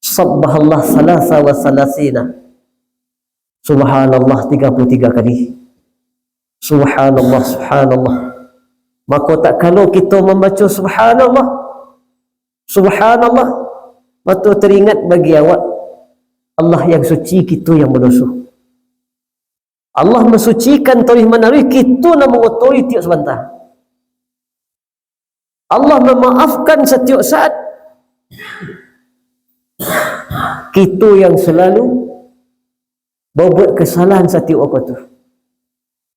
Sabbahallah salasa wa salasina. Subhanallah tiga puluh tiga kali. Subhanallah, subhanallah. Mako, tak kalo kito mambaco subhanallah, subhanallah, mako teringat bagi awak, Allah yang suci, kito yang badoso. Allah masucikan taruih manaruih, kito nan mangotori tiok sabanta. Allah mamaafkan satiok saat, kito yang salalu babuek kasalahan satiok wakatu.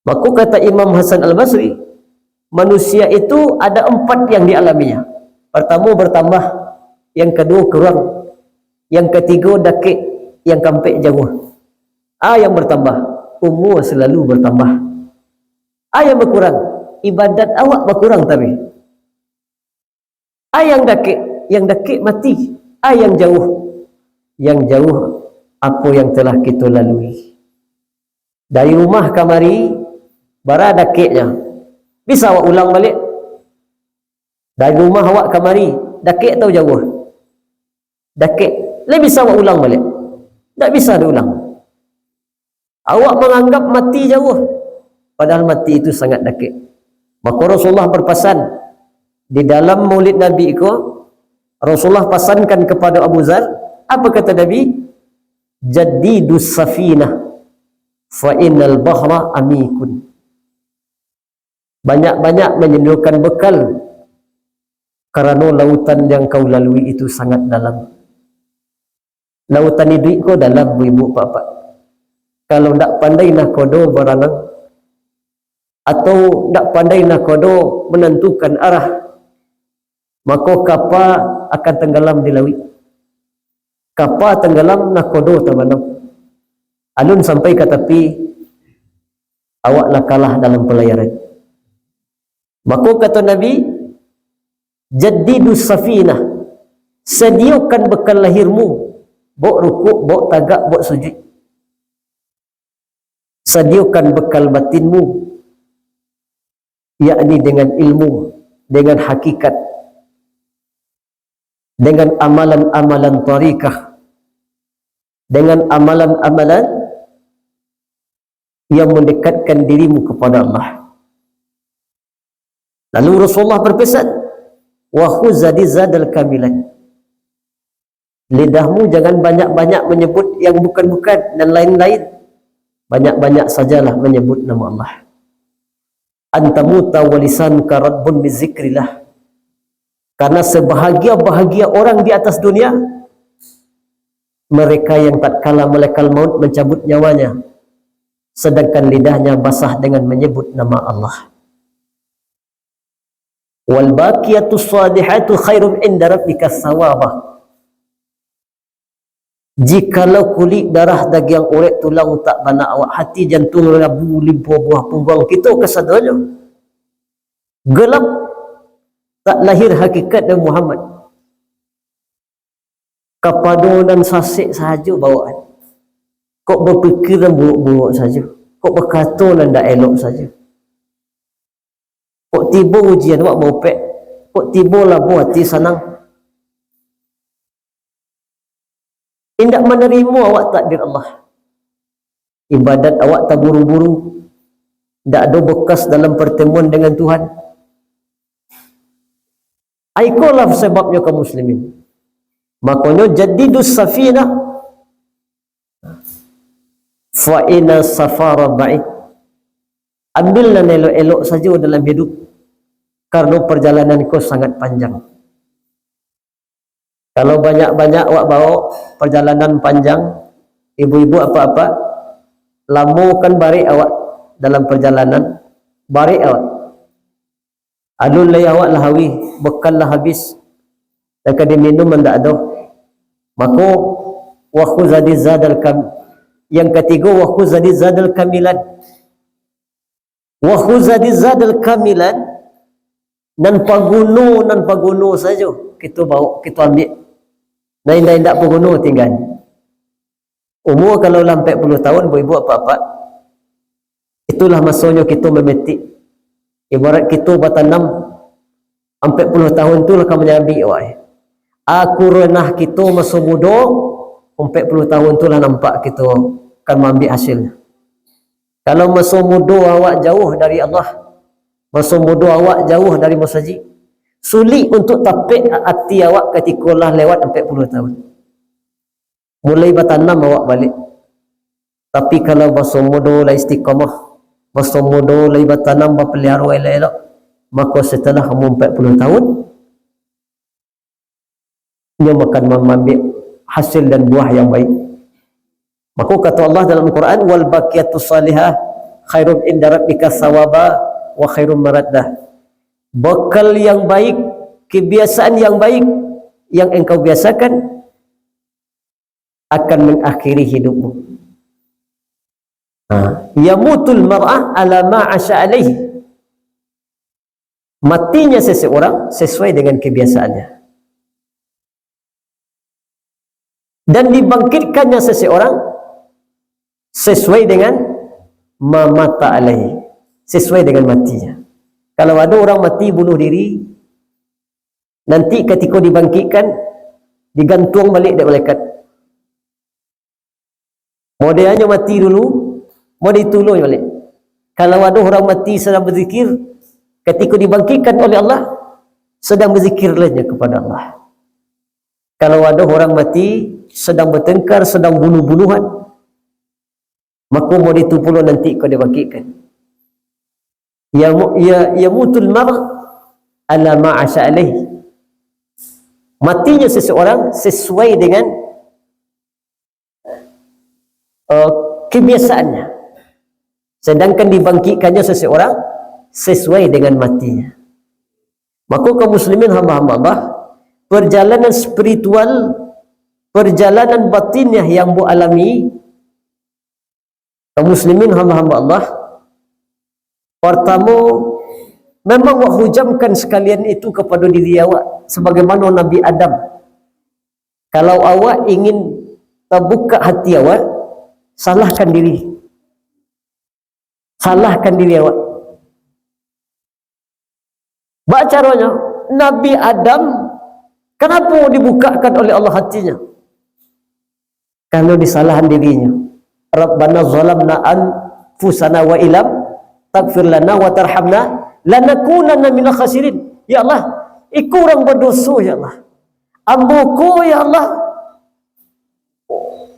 Mako kata Imam Hasan Al-Basri, manusia itu ada empat yang dialaminya. Pertamo bertambah, yang kaduo kurang, yang katigo dakek, yang kaampek jauah. A yang bertambah, umua salalu bertambah. A yang bakurang, ibadat awak bakurang tabi. A yang dakek, yang dakek mati. A yang jauah, yang jauah apo yang telah kito lalui. Dari rumah kamari, bara dakeknyo? Bisa awak ulang baliak? Dari rumah awak kamari, dakek atau jauah? Dakek. Lai bisa awak ulang baliak? Ndak bisa diulang. Awak manganggap mati jauah, padahal mati itu sangat dakek. Mako Rasulullah berpasan, di dalam Maulid Nabi ko, Rasulullah pasankan kepada Abu Dzar, apa kata Nabi? "Jaddidus safinah, fa innal bahra amikun." Banyak-banyak manyadiakan bekal, karano lautan yang kau lalui itu sangat dalam. Lautan iduik ko dalam, bu ibu, pak-pak. Kalau ndak pandai nakodo baranang, atau ndak pandai nakodo manantukan arah, mako kapa akan tanggalam di lauik. Kapa tanggalam, nakodo tabanam. Alun sampai ka tapi, awak lah kalah dalam palayaran. Mako kato Nabi, Jaddidu safinah. Sadiakan bekal lahirmu. Bawa rukuk, bawa tagak, bawa sujud. Sadiakan bekal batinmu, yakni dengan ilmu, dengan hakikat, dengan amalan-amalan tarikah, dengan amalan-amalan yang mendekatkan dirimu kepada Allah. Lalu Rasulullah berpesan, "Wa khuzadi zadal kamilan." Lidahmu jangan banyak-banyak menyebut yang bukan-bukan dan lain-lain. Banyak-banyak sajalah menyebut nama Allah. "Antamuta walisan karadbun bizikrillah." Karena sebahagia-bahagia orang di atas dunia, mereka yang tatkala malaikat maut mencabut nyawanya, sedangkan lidahnya basah dengan menyebut nama Allah. "Wal baqiyatus shalihatu khairum inda rabbika tsawaba." Jikalau kulik darah dagiang urek tulang utak banak awak hati jantung labu limpo buah pungguang kito kasadonyo gelap, tak lahir hakikat dari Muhammad. Kapado nan sasek sahajo bawaan. Kok bapikir nan buruak-buruak sajo. Kok bakato nan ndak elok sajo. Kok tibo ujian awak maupek. Kok tibo labuah ati sanang. Indak manarimo awak takdir Allah. Ibadat awak taburu-buru. Ndak ado bekas dalam pertemuan dengan Tuhan. Ikolah sebabnyo kaum muslimin. Makonyo jadidus safinah. Fa inna safara ba'id. Ambil nan elok-elok sajo dalam hidup. Karano perjalanan ko sangat panjang. Kalau banyak-banyak awak bawa perjalanan panjang, ibu-ibu apak-apak, lamo kan barek awak dalam perjalanan, barek awak. Alun lai awak lah hawih, bekal lah habis, nan ka diminum ndak ado. Mako, wa khuzadi zadal kam-, yang katigo, wa khuzadi zadal kamilan. Wa khuzadi zadal kamilan, nan paguno, nan paguno sajo kito bawa, kito ambiak. Nan indak-indak paguno tinggal. Umur kalau lah ampek puluah tahun, ibu-ibu apak-apak, itulah masonyo kito mametik. Ibarat kito batanam, ampek puluah tahun tu lah ka manyabik awak. Aku ranah kito maso mudo, ampek puluah tahun tu lah nampak kito kan maambiak hasilnyo. Kalau maso mudo awak jauah dari Allah, maso mudo awak jauah dari masajik, sulik untuk tapek ati awak katiko lah lewat ampek puluah tahun. Mulai batanam awak balik. Tapi kalau maso mudo lah istiqamah, maso mudo lai batanam, bapaliaro elok-elok, mako setelah umur ampek puluah tahun, nyo akan mamambiak hasil dan buah yang baik. Mako kato Allah dalam Al-Quran, "Wal baqiyatus shalihah khairum inda rabbika tsawaba wa khairum maraddah." Bekal yang baik, kebiasaan yang baik yang engkau biasakan akan mengakhiri hidupmu. Ha. Yamutul mar'a ala ma asya alaihi. Matinya seseorang sesuai dengan kebiasaannya. Dan dibangkitkannya seseorang sesuai dengan mamata alaihi, sesuai dengan matinya. Kalau ada orang mati bunuh diri, nanti katiko dibangkitkan, digantuang balik dek malaikat. Mau dianyo mati dulu, mau ditulung balik. Kalau ada orang mati sedang berzikir, katiko dibangkitkan oleh Allah, sedang berzikirlah nyo kepada Allah. Kalau ada orang mati sedang bertengkar, sedang bunuh-bunuhan, mako mau ditu pulo nanti kau dibangkitkan. Ya mu-, ya, yamutul mar ala ma asya alaih. Matinya seseorang sesuai dengan, eh, kebiasaannya. Sedangkan dibangkitkannya seseorang sesuai dengan matinya. Maka kaum muslimin hamba-hamba Allah, perjalanan spiritual, perjalanan batiniah yang ambo alami, kaum muslimin hamba-hamba Allah, pertama, Memang wak hujamkan sakalian itu kapado diri awak, sabagaimano Nabi Adam. Kalau awak ingin tabuka hati awak, salahkan diri. Salahkan diri awak. Baa caronyo? Nabi Adam, kanapo dibukakan oleh Allah hatinyo? Karano disalahan dirinyo. "Rabbana zalamna anfusana wa illam taghfir lana wa tarhamna lanakunanna minal khasirin." Ya Allah, iko urang badoso, ya Allah. Ambo ko, ya Allah,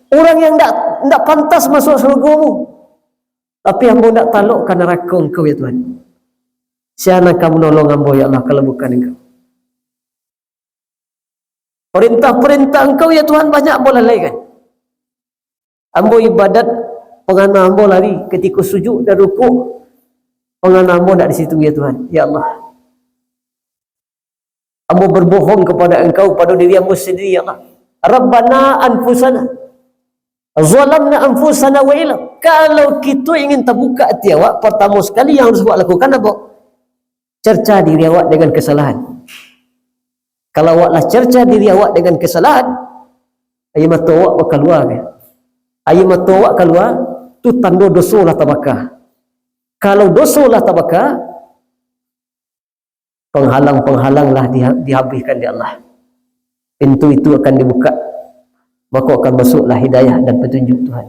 urang yang ndak, ndak pantas masuak sarugo-Mu. Tapi ambo ndak talok ka narako Engkau, ya Tuhan. Sia nan ka manolong ambo, ya Allah, kalau bukan Engkau? Parentah-parentah Engkau, ya Tuhan, banyak ambo lalaikan. Ambo ibadat, pangana ambo lari, katiko sujud dan rukuk, pangana ambo ndak di situ, ya Tuhan. Ya Allah. Ambo berbohong kepada Engkau, pado diri ambo sendiri, ya Allah. Rabbana anfusana, zalamna anfusana wa illam. Kalau kito ingin tabuka ati awak, partamo sakali yang harus awak lakukan apo? Cerca diri awak dengan kesalahan. Kalau awak lah cerca diri awak dengan kesalahan, aia mato awak bakalua, kan? Aia mato awak kalua, tu tando doso lah tabaka. Kalau doso lah tabaka, penghalang-penghalang lah diha-, dihabihkan dek Allah. Pintu itu akan dibuka, mako akan masuklah hidayah dan petunjuk Tuhan.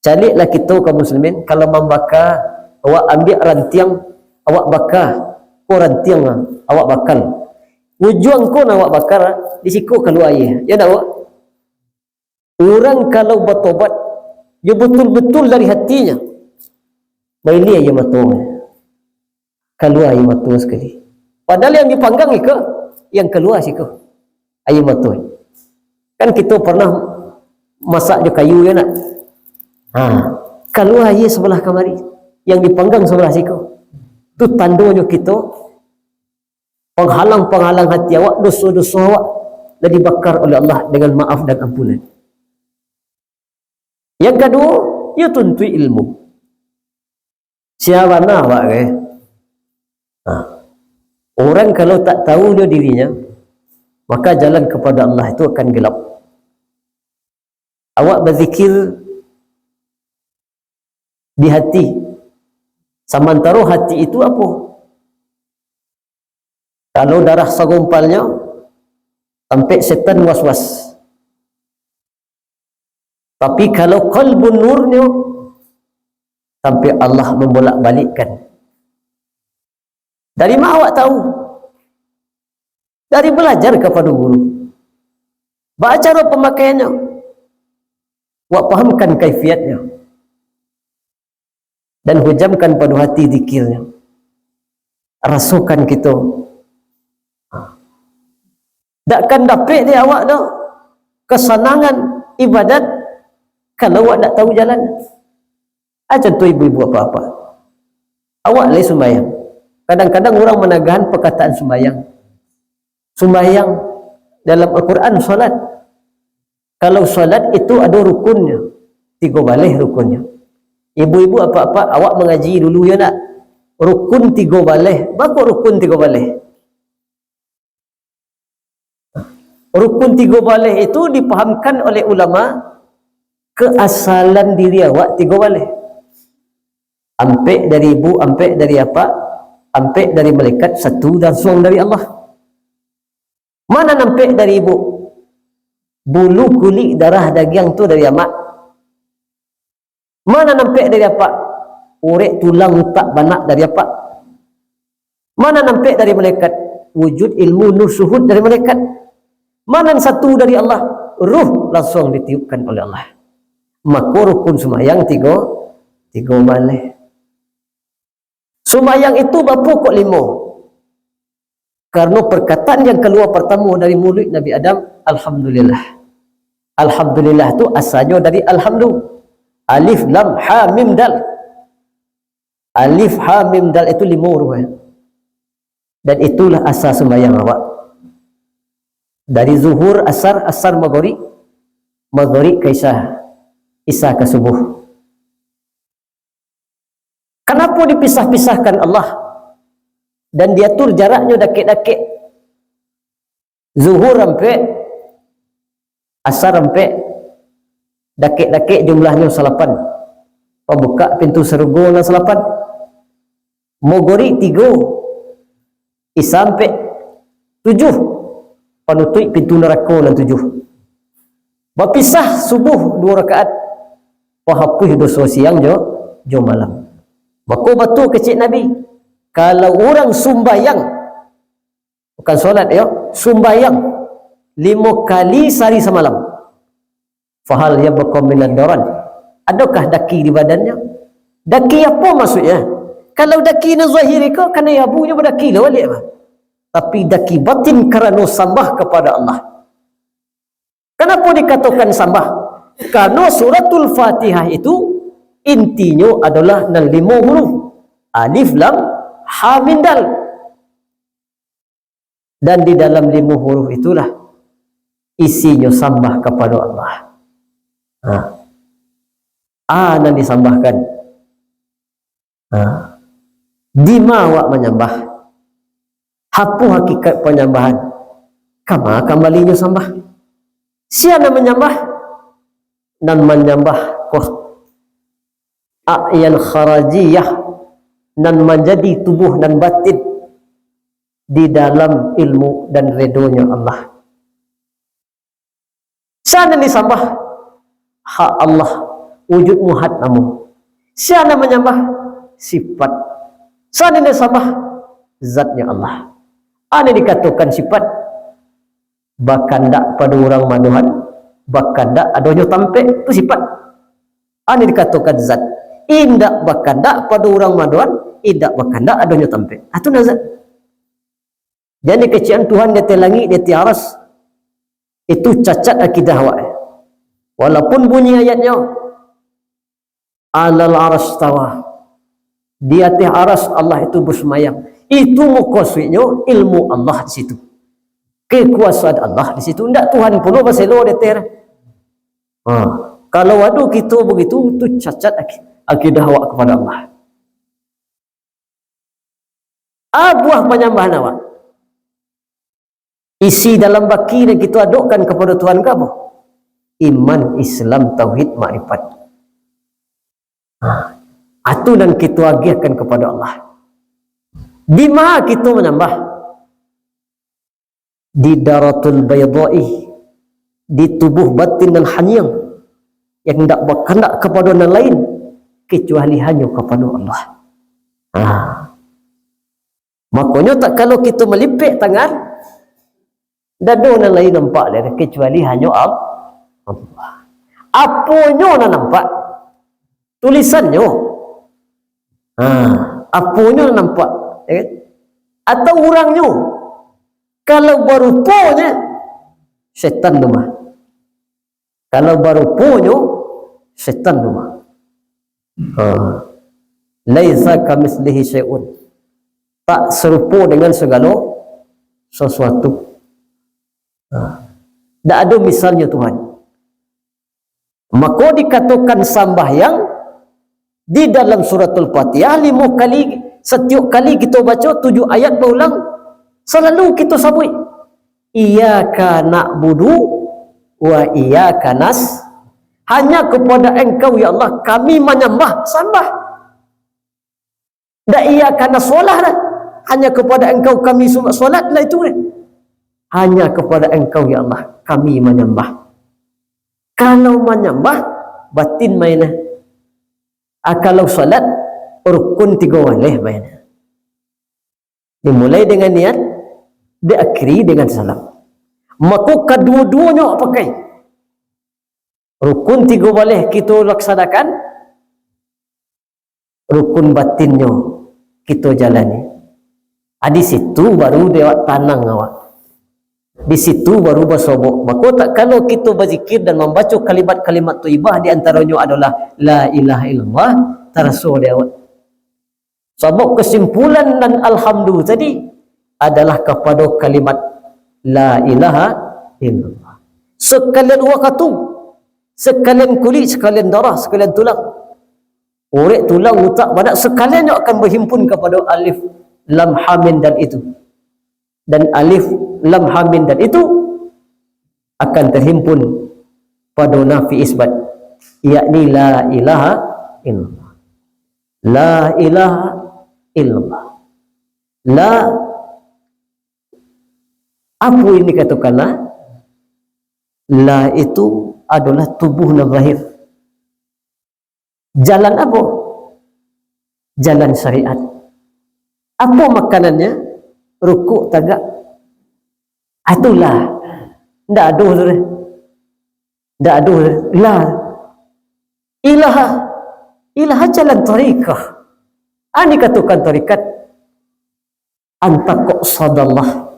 Caliaklah kito kaum muslimin, kalau mambaka, awak ambiak rantiang, awak baka, ko rantiang, awak bakal. Ujuang ko nan awak bakal, di siko kalua aia. Ya ndak, Wak? Urang kalau batobat, yo batul-batul dari hatinyo, bailia aia mato, kalua aia mato sakali. Padahal yang dipanggang iko, yang kalua siko, aia mato. Kan kito pernah masak jo kayu, ya ndak? Ha, kalua aia sabalah kamari, yang dipanggang sabalah siko. Tu tandonyo kito, penghalang-penghalang hati awak, doso-doso awak lah dibakar oleh Allah dengan maaf dan ampunan. Yang kaduo, yo tuntuik ilmu. Sia bana awak, eh? Nah, orang kalau tak tahu jo dirinyo, maka jalan kepada Allah itu akan gelap. Awak bazikir di hati. Samantaro hati itu apo? Kalau darah sagumpalnyo, tampek setan was-was. Tapi kalau qalbun nurnyo, tampek Allah mambolak-balikkan. Dari ma awak tahu? Dari balajar kapado guru. Baa caro pamakaiannyo? Wak pahamkan kaifiatnyo. Dan hujamkan pado hati zikirnyo. Rasokan kito. Dak kan dapek dek awak doh kasanangan ibadat, kalau awak dak tahu jalan. Ah, contoh ibu-ibu, apak-apak. Awak lai sumbayang. Kadang-kadang urang managahan pakataan sumbayang. Sumbayang dalam Al-Quran, salat. Kalau salat itu ado rukunnyo, tigo baleh rukunnyo. Ibu-ibu, apak-apak, awak mangaji dulu, yo ndak? Rukun tigo baleh. Baa kok rukun tigo baleh? Rukun tigo baleh itu dipahamkan oleh ulama, keasalan diri awak tigo baleh. Ampek dari ibu, ampek dari apak, ampek dari malaikat, satu lansuang dari Allah. Ma nan ampek dari ibu? Bulu, kulik, darah, dagiang tu dari amak. Ma nan ampek dari apak? Urek, tulang, utak, banak dari apak. Ma nan ampek dari malaikat? Wujud, ilmu, nur, syuhud dari malaikat. Ma nan satu dari Allah? Ruh lansuang ditiupkan oleh Allah. Mako rukun sumbayang tigo, tigo baleh. Sumbayang itu baa kok limo? Karano perkataan yang kalua partamo dari muluik Nabi Adam, "Alhamdulillah." Alhamdulillah tu asalnyo dari alhamdu. Alif, lam, ha, mim, dal. Alif, ha, mim, dal itu limo rupa. Dan itulah asa sumbayang awak. Dari zuhur, asar, asar, maghrib, maghrib ka isya, isya ka subuh. Kanapo dipisah-pisahkan Allah? Dan diatur jaraknyo dakek-dakek. Zuhur ampek, Asar ampek, dakek-dakek jumlahnyo salapan. Pambukak pintu sarugo nan salapan. Mogorib tigo, Isya ampek, tujuh. Panutuik pintu narako nan tujuh. Bapisah subuh duo rakaat, pahapuih doso siang jo, jo malam. Mako batua kecek Nabi, kalau urang sumbayang, bukan solat yo, sumbayang limo kali sahari samalam, fahal yabqa minad daran? Adakah daki di badannya? Daki apo maksudnya? Kalau daki nan zahir ko, kanai abunyo badaki lah baliak mah. Tapi daki batin karano sambah kapado Allah. Kanapo dikatokan sambah? Karano Suratul Fatihah itu intinyo adolah nan limo huruf. Alif, lam, ha, mim, dal. Dan di dalam limo huruf itulah isinyo sambah kapado Allah. Ha. A nan disambahkan. Ha. Dima awak manyambah? Apo hakikat panyambahan? Kama kambalinyo sambah? Sia nan manyambah? Nan manyambah ko a'yan kharijiyah, nan manjadi tubuh nan batin di dalam ilmu dan redonyo Allah. Sia nan disambah? Hak Allah, wujud muhad namo. Sia nan manyambah? Sifat. Sia nan disambah? Zatnyo Allah. A nan dikatokan sifat? Bakandak pado urang madohan, bakandak adonyo tampek, tu sifat. A nan dikatokan zat? Indak bakandak pado urang madohan, indak bakandak adonyo tampek. Ah, tu nan zat. Jan dikecek an Tuhan di ateh langik, di ateh aras. Itu cacat akidah awak. Walaupun bunyi ayatnyo, "Alal aras tawa." Di ateh aras Allah itu bersemayam. Itu mukasuiknyo ilmu Allah di situ. Kekuasaan Allah di situ. Ndak Tuhan pulo baselo di ateh. Ha. Kalau ado kito begitu, tu cacat aki-, akidah awak kepada Allah. A buah panyambahan awak? Isi dalam baki nan kito adokkan kapado Tuhan ko apo? Iman, Islam, tauhid, makrifat. Ha, atu nan kito agihkan kapado Allah. Dima kito manyambah? Di daratul baydai, di tubuh batin nan haniang, yang indak bakandak kapado nan lain, kecuali hanyo kapado Allah. Ha. Makonyo, tak kalau kito malipek tangan, dado nan lain nampak lai, kecuali hanyo Al-, Allah. Aponyo nan nampak? Tulisannyo. Ha, aponyo nan nampak, ya kan? Atau urangnyo? Kalau baruponyo, setan tu mah. Kalau baruponyo, setan tu mah. Ha. Laisa kamitslihi syai'un. Tak serupo dengan segalo sesuatu. Ha. Ndak ado misalnyo Tuhan. Mako dikatokan sambahyang di dalam Suratul Fatihah limo kali, satiok kali kito baco tujuah ayat baulang, salalu kito sabuik, "Iyyaka na'budu wa iyyaka nas-," hanya kepada Engkau, ya Allah, kami manyambah, sambah. Ndak iyyaka nasolah dah. Hanya kepada Engkau kami sumba-, solat lah itu dah. Hanya kepada Engkau, ya Allah, kami manyambah. Kalau manyambah, batin main dah. Ah, kalau solat, rukun tigo baleh main dah. Dimulai dengan niat, diakhiri dengan salam. Mako kaduo-duonyo pakai. Rukun tigo baleh kito laksanakan, rukun batinnyo kito jalani. Ah, di situ baru dek awak tanang awak. Di situ baru basobok. Mako tak kalau kito bazikir dan mambaco kalimat-kalimat thayyibah, di antaronyo adolah la ilaha illallah, taraso dek awak. Sabab kasimpulan nan alhamdu tadi adalah kapado kalimat la ilaha illallah. Sakalian wakatu, sakalian kulik, sakalian darah, sakalian tulang. Urek, tulang, utak, badan, sakalian nyo akan bahimpun kapado alif, lam ha mim dal itu, dan alif lam ha mim dal itu akan terhimpun pado nafi isbat, yakni la ilaha illallah. La ilaha illallah. La, apo ini katokanlah? La itu adolah tubuh nan zahir. Jalan apo? Jalan syariat. Apo makanannyo? Rukuk tagak. Itulah. Ndak ado tu deh. Ndak ado tu deh. La. Ilaha. Ilaha jalan tarikah. Ani katokan tarikat. Antaqsadallah.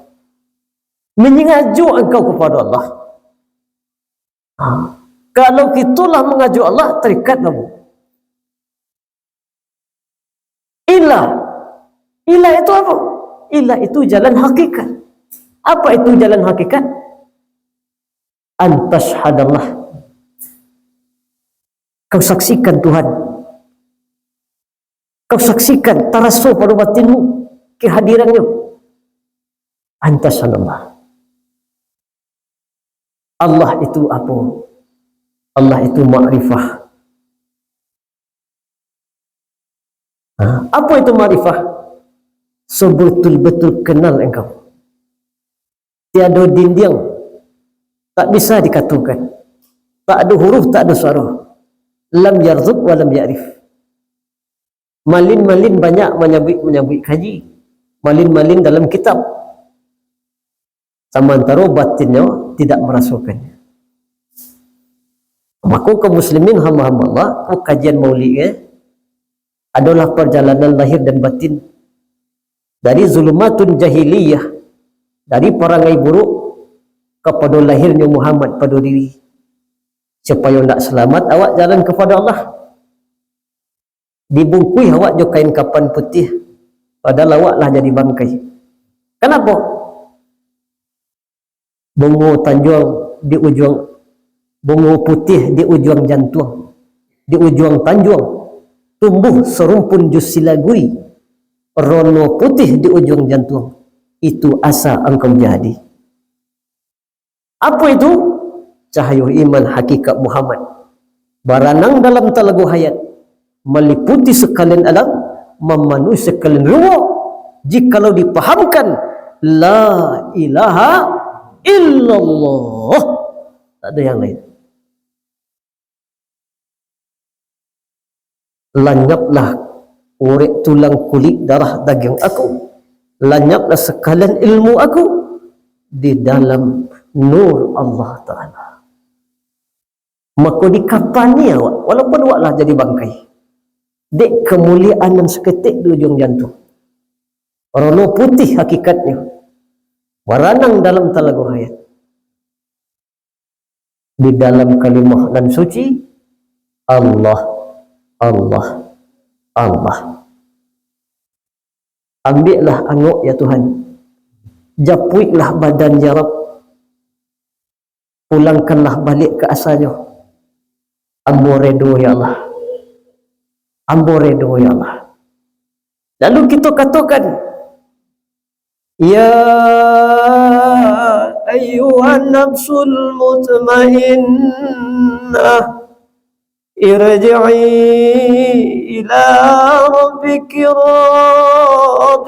Mangajo angkau kapado Allah. Ha. Kalau kito lah mangajo Allah, tarikat lah, Bu. Ilah. Ilah itu apo? Ilah itu jalan hakikat. Apo itu jalan hakikat? An tasyhadallah. Kau saksikan Tuhan. Kau saksikan, taraso pado batinmu kehadiran-Nyo. An tasyhadallah. Allah itu apo? Allah itu makrifah. Ha, apo itu makrifah? Sabatul-batul kenal engkau. Tiado dindiang, tak bisa dikatokan. Tak ado huruf, tak ado suaro. Lam yarzuk wa lam ya'rif. Malin-malin banyak manyabuik-manyabuik kaji. Malin-malin dalam kitab. Samantaro batinnyo tidak marasokan. Mako, kaum muslimin, hamba-hamba Allah, ko kajian maulid, eh, adolah parjalanan lahir dan batin. Dari zulumatun jahiliyah, dari parangai buruk, kapado lahirnyo Muhammad pado diri. Supayo ndak salamat awak jalan kapado Allah. Dibungkuih awak jo kain kapan putiah, padahal awak lah jadi bangkai. Kanapo? Bungo tanjuang di ujuang, bungo putiah di ujuang jantuang, di ujuang tanjuang, tumbuh sarumpun jo silagui, rono putiah di ujuang jantuang, itu asa angkau jadi. Apo itu? Cahayo iman hakikat Muhammad. Baranang dalam talago hayat, maliputi sakalian alam, mamanuhi sakalian ruang. Jikalau dipahamkan, la ilaha illallah. Tak ada yang lain. Lanyaplah urek tulang kulik darah dagiang aku, lanyaplah sakalian ilmu aku di dalam nur Allah Ta'ala. Mako dikapani awak, walaupun awak lah jadi bangkai, dek kamuliaan nan saketek di ujuang jantuang. Rono putiah hakikatnyo, baranang dalam talago hayat. Di dalam kalimah nan suci, Allah, Allah, Allah. Ambiaklah angok, ya Tuhan. Japuiklah badan, ya Rabb. Pulangkanlah baliak ka asalnyo. Ambo redo, ya Allah. Ambo redo, ya Allah. Lalu kito katokan, "Ya ayyuhan nafsul mutmainnah, irji'i ila rabbiki radiyatan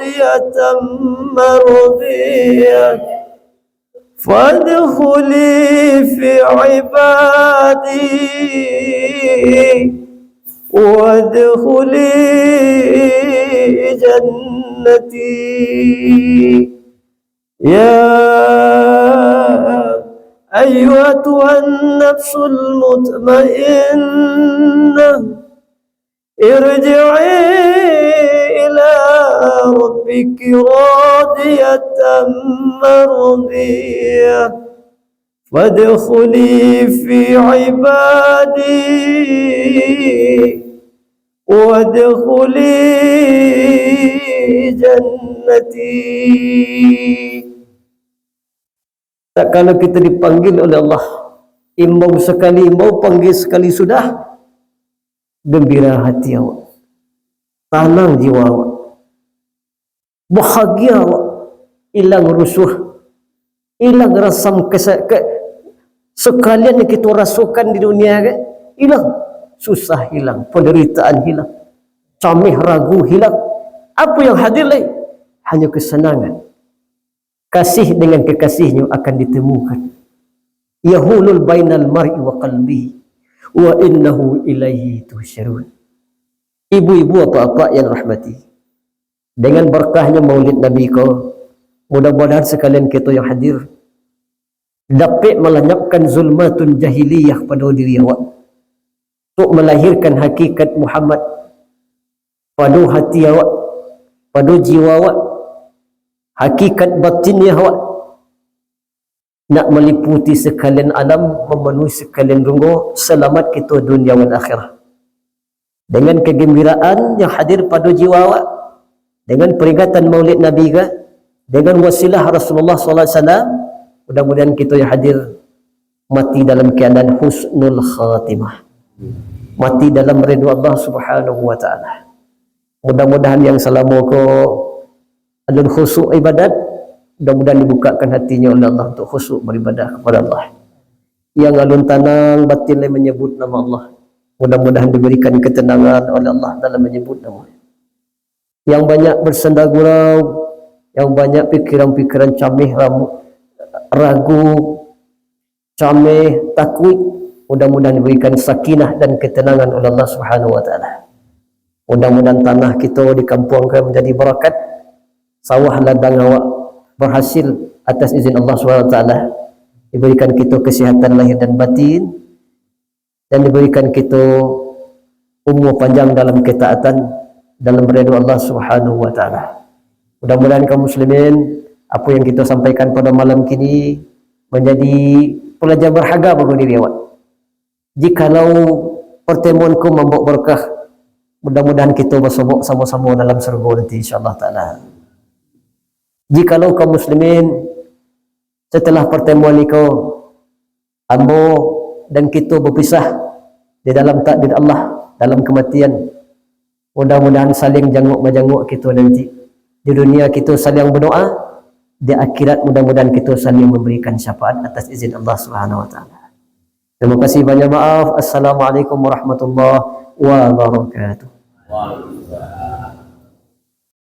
mardiyah." Fadkhuli fi ibadi, wadkhuli jannati. Ya ayyatuhan nafsul mutmainnah, irji'i ila rabbiki radiyatan mardiyah. Fadkhuli fi ibadi, wadkhuli jannati. Tatkala kita dipanggil oleh Allah, imbau sakali imbau, panggil sakali sudah, gembira hati awak, tanang jiwa awak. Bahagia awak, ilang rusuah, ilang rasam kesa-, ke-, sakalian yang kito rasokan di dunia kan, ilang. Susah hilang, pandaritaan hilang, cameh ragu hilang. Apo yang hadir lai? Hanyo kasanangan. Kasih dengan kekasihnyo akan ditemukan. Yahulul bainal mar'i wa qalbihi, wa innahu ilaihi tuhsyarun. Ibu-ibu, apak-apak yang rahmati, dengan barkahnyo Maulid Nabi ko, mudah-mudahan sakalian kito yang hadir dapek malanyapkan zulmatun jahiliyah pado diri awak, untuk malahirkan hakikat Muhammad pado hati awak, pado jiwa awak, hakikat batiniah awak, nak maliputi sakalian alam, mamanuhi sakalian runggo, salamat kito dunia wal akhirah. Dengan kagambiraan yang hadir pado jiwa awak, dengan peringatan Maulid Nabi ka, dengan wasilah Rasulullah sallallahu alaihi wasallam, mudah-mudahan kito yang hadir mati dalam keadaan husnul khatimah. Mati dalam ridho Allah Subhanahu wa taala. Mudah-mudahan yang salamo ko alun khusyuk ibadat, mudah-mudahan dibukakan hatinyo oleh Allah untuk khusyuk beribadah kepada Allah. Yang alun tanang batin lai manyebut nama Allah, mudah-mudahan diberikan ketenangan oleh Allah dalam manyebut nama. Yang banyak bersenda gurau, yang banyak pikiran-pikiran cameh, ramu-, ragu, cameh, takuik, mudah-mudahan diberikan sakinah dan ketenangan oleh Allah Subhanahu wa taala. Mudah-mudahan tanah kito di kampuang ko menjadi barakat, sawah ladang awak berhasil atas izin Allah Subhanahu wa taala, diberikan kito kesehatan lahir dan batin, dan diberikan kito umur panjang dalam ketaatan, dalam ridho Allah Subhanahu wa taala. Mudah-mudahan kaum muslimin, apo yang kito sampaikan pada malam kini manjadi pelajaran berharga bagi diri awak. Jikalau pertemuan ko mambawa berkah, mudah-mudahan kito basobok samo-samo dalam surga nanti, insyaallah taala. Jikalau kaum muslimin, setelah pertemuan iko, ambo dan kito bapisah di dalam takdir Allah, dalam kematian, mudah-mudahan saling jangok-majangok kito nanti. Di dunia kito saling berdoa, di akhirat mudah-mudahan kito saling memberikan syafaat atas izin Allah Subhanahu wa taala. Terima kasih banyak, maaf. Assalamualaikum warahmatullahi wabarakatuh.